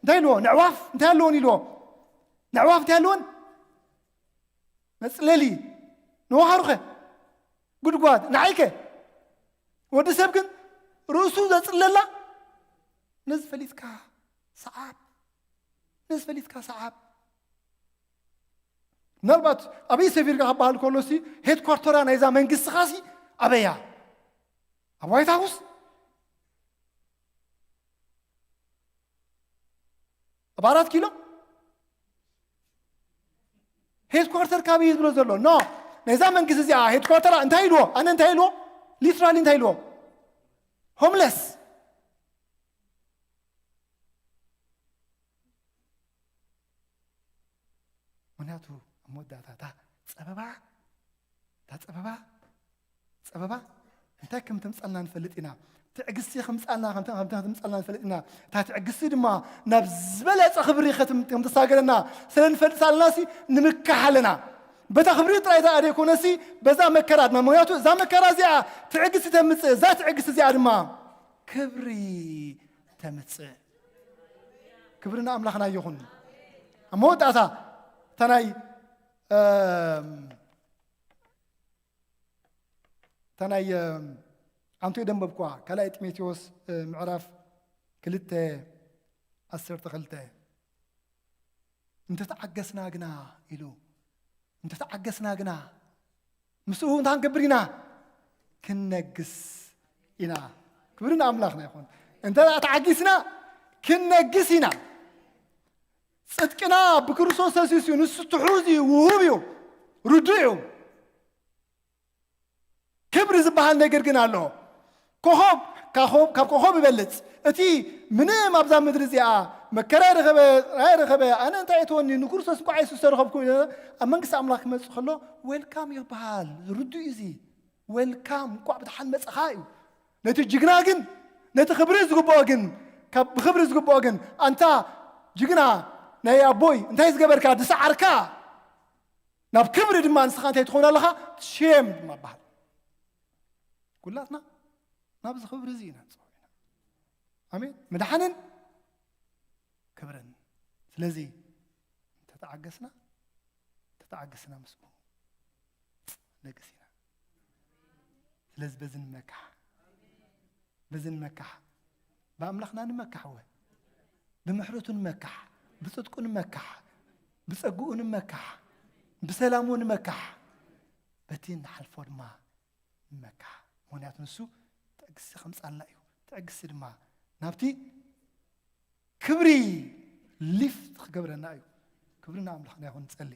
እንታይ ኢልዎ? ነዕዋፍ እንታይ ኣለዎን? ኢልዎ። ነዕዋፍ እንታይ ኣለዎን? መጽለሊ። ንወሃሩኸ? ጉድጓድ። ንዓይከ? ወዲ ሰብ ግን ርእሱ ዘጽለላ፣ ነዚ ፈሊጥካ ሰዓብ፣ ነዚ ፈሊጥካ ሰዓብ። ምናልባት ኣበይ ሰፊርካ ክበሃል ከሎሲ፣ ሄድኳርተራ ናይዛ መንግስትኻሲ ኣበያ? ኣብ ዋይት ሃውስ? ኣብ ኣራት ኪሎ? ሄድኳርተር ካበይ እዩ ዝብሎ ዘሎ? ኖ፣ ናይዛ መንግስቲ እዚኣ ሄድኳርተራ እንታይ ኢልዎ? ኣነ እንታይ ኢልዎ? ሊትራሊ እንታይ ኢልዎ? ሆምለስ። ምኽንያቱ ኣብ መወዳእታ እታ ጸበባ፣ እታ ጸበባ፣ ጸበባ እንታይ ከም ተምጻልና ንፈልጥ ኢና። ትዕግስቲ ከምጻልና ከም ከም ተምጻልና ንፈልጥ ኢና። እታ ትዕግስቲ ድማ ናብ ዝበለጸ ክብሪ ከም ተሳገረና ስለ ንፈልጥ ሳለናሲ ንምካሕ ኣለና። በታ ክብሪ ጥራይ እታ ዘይኮነሲ በዛ መከራ ድማ። ምክንያቱ እዛ መከራ እዚኣ ትዕግስቲ ተምጽእ፣ እዛ ትዕግስቲ እዚኣ ድማ ክብሪ ተምጽእ። ክብሪ ንኣምላኽና ይኹን። ኣብ መወዳእታ እታ ናይ እታ ናይ ኣንቶ ደንበብኳ ካልኣይ ጢሞቴዎስ ምዕራፍ ክልተ ዓሰርተ ክልተ፣ እንተተዓገስና ግና ኢሉ፣ እንተተዓገስና ግና ምስኡ እንታይ ክንገብር ኢና? ክንነግስ ኢና። ክብሪ ንኣምላኽና ይኹን። እንተ ተዓጊስና ክንነግስ ኢና። ጽድቅና ብክርስቶስ ተሲሱ እዩ። ንሱ ትሑዝ እዩ፣ ውሁብ እዩ፣ ርዱእ እዩ። ክብሪ ዝበሃል ነገር ግን ኣሎ። ኮኾብ ካብ ኮኾብ ይበልጽ። እቲ ምንም ኣብዛ ምድሪ እዚኣ መከራ ይረኸበ ኣይረኸበ፣ ኣነ እንታይ እትወኒ ንክርስቶስ እንኳዕ የሱስ ተረኸብኩ፣ ኣብ መንግስቲ ኣምላኽ ክመጽእ ከሎ ዌልካም ይበሃል። ርዱእ እዩ እዚ። ዌልካም፣ እንኳዕ ብደሓን መጻኻ እዩ። ነቲ ጅግና ግን፣ ነቲ ክብሪ ዝግብኦ ግን፣ ካብ ብክብሪ ዝግብኦ ግን፣ ኣንታ ጅግና ናይ ኣቦይ እንታይ ዝገበርካ፣ ዝሰዓርካ፣ ናብ ክብሪ ድማ ንስኻ እንታይ ትኸውን ኣለኻ? ሼም ድማ በሃል። ኩላትና ናብዚ ክብሪ እዚ ኢና ንጽውዕ ኢና። ኣሜን። ምድሓንን ክብርን። ስለዚ እንተተዓገስና፣ እንተተዓገስና ምስኡ ነግስ ኢና። ስለዚ በዚ ንመካሕ፣ በዚ ንመካሕ። ብኣምላኽና ንመካሕ እወ። ብምሕረቱ ንመካሕ፣ ብጽድቁ ንመካሕ፣ ብጸግኡ ንመካሕ፣ ብሰላሙ ንመካሕ። በቲ ንሓልፎ ድማ ንመካሕ። ምኽንያቱ ንሱ ትዕግስቲ ከምጻልና እዩ። ትዕግስቲ ድማ ናብቲ ክብሪ ሊፍት ክገብረና እዩ። ክብሪ ንኣምላኽና ይኹን። ንጸሊ።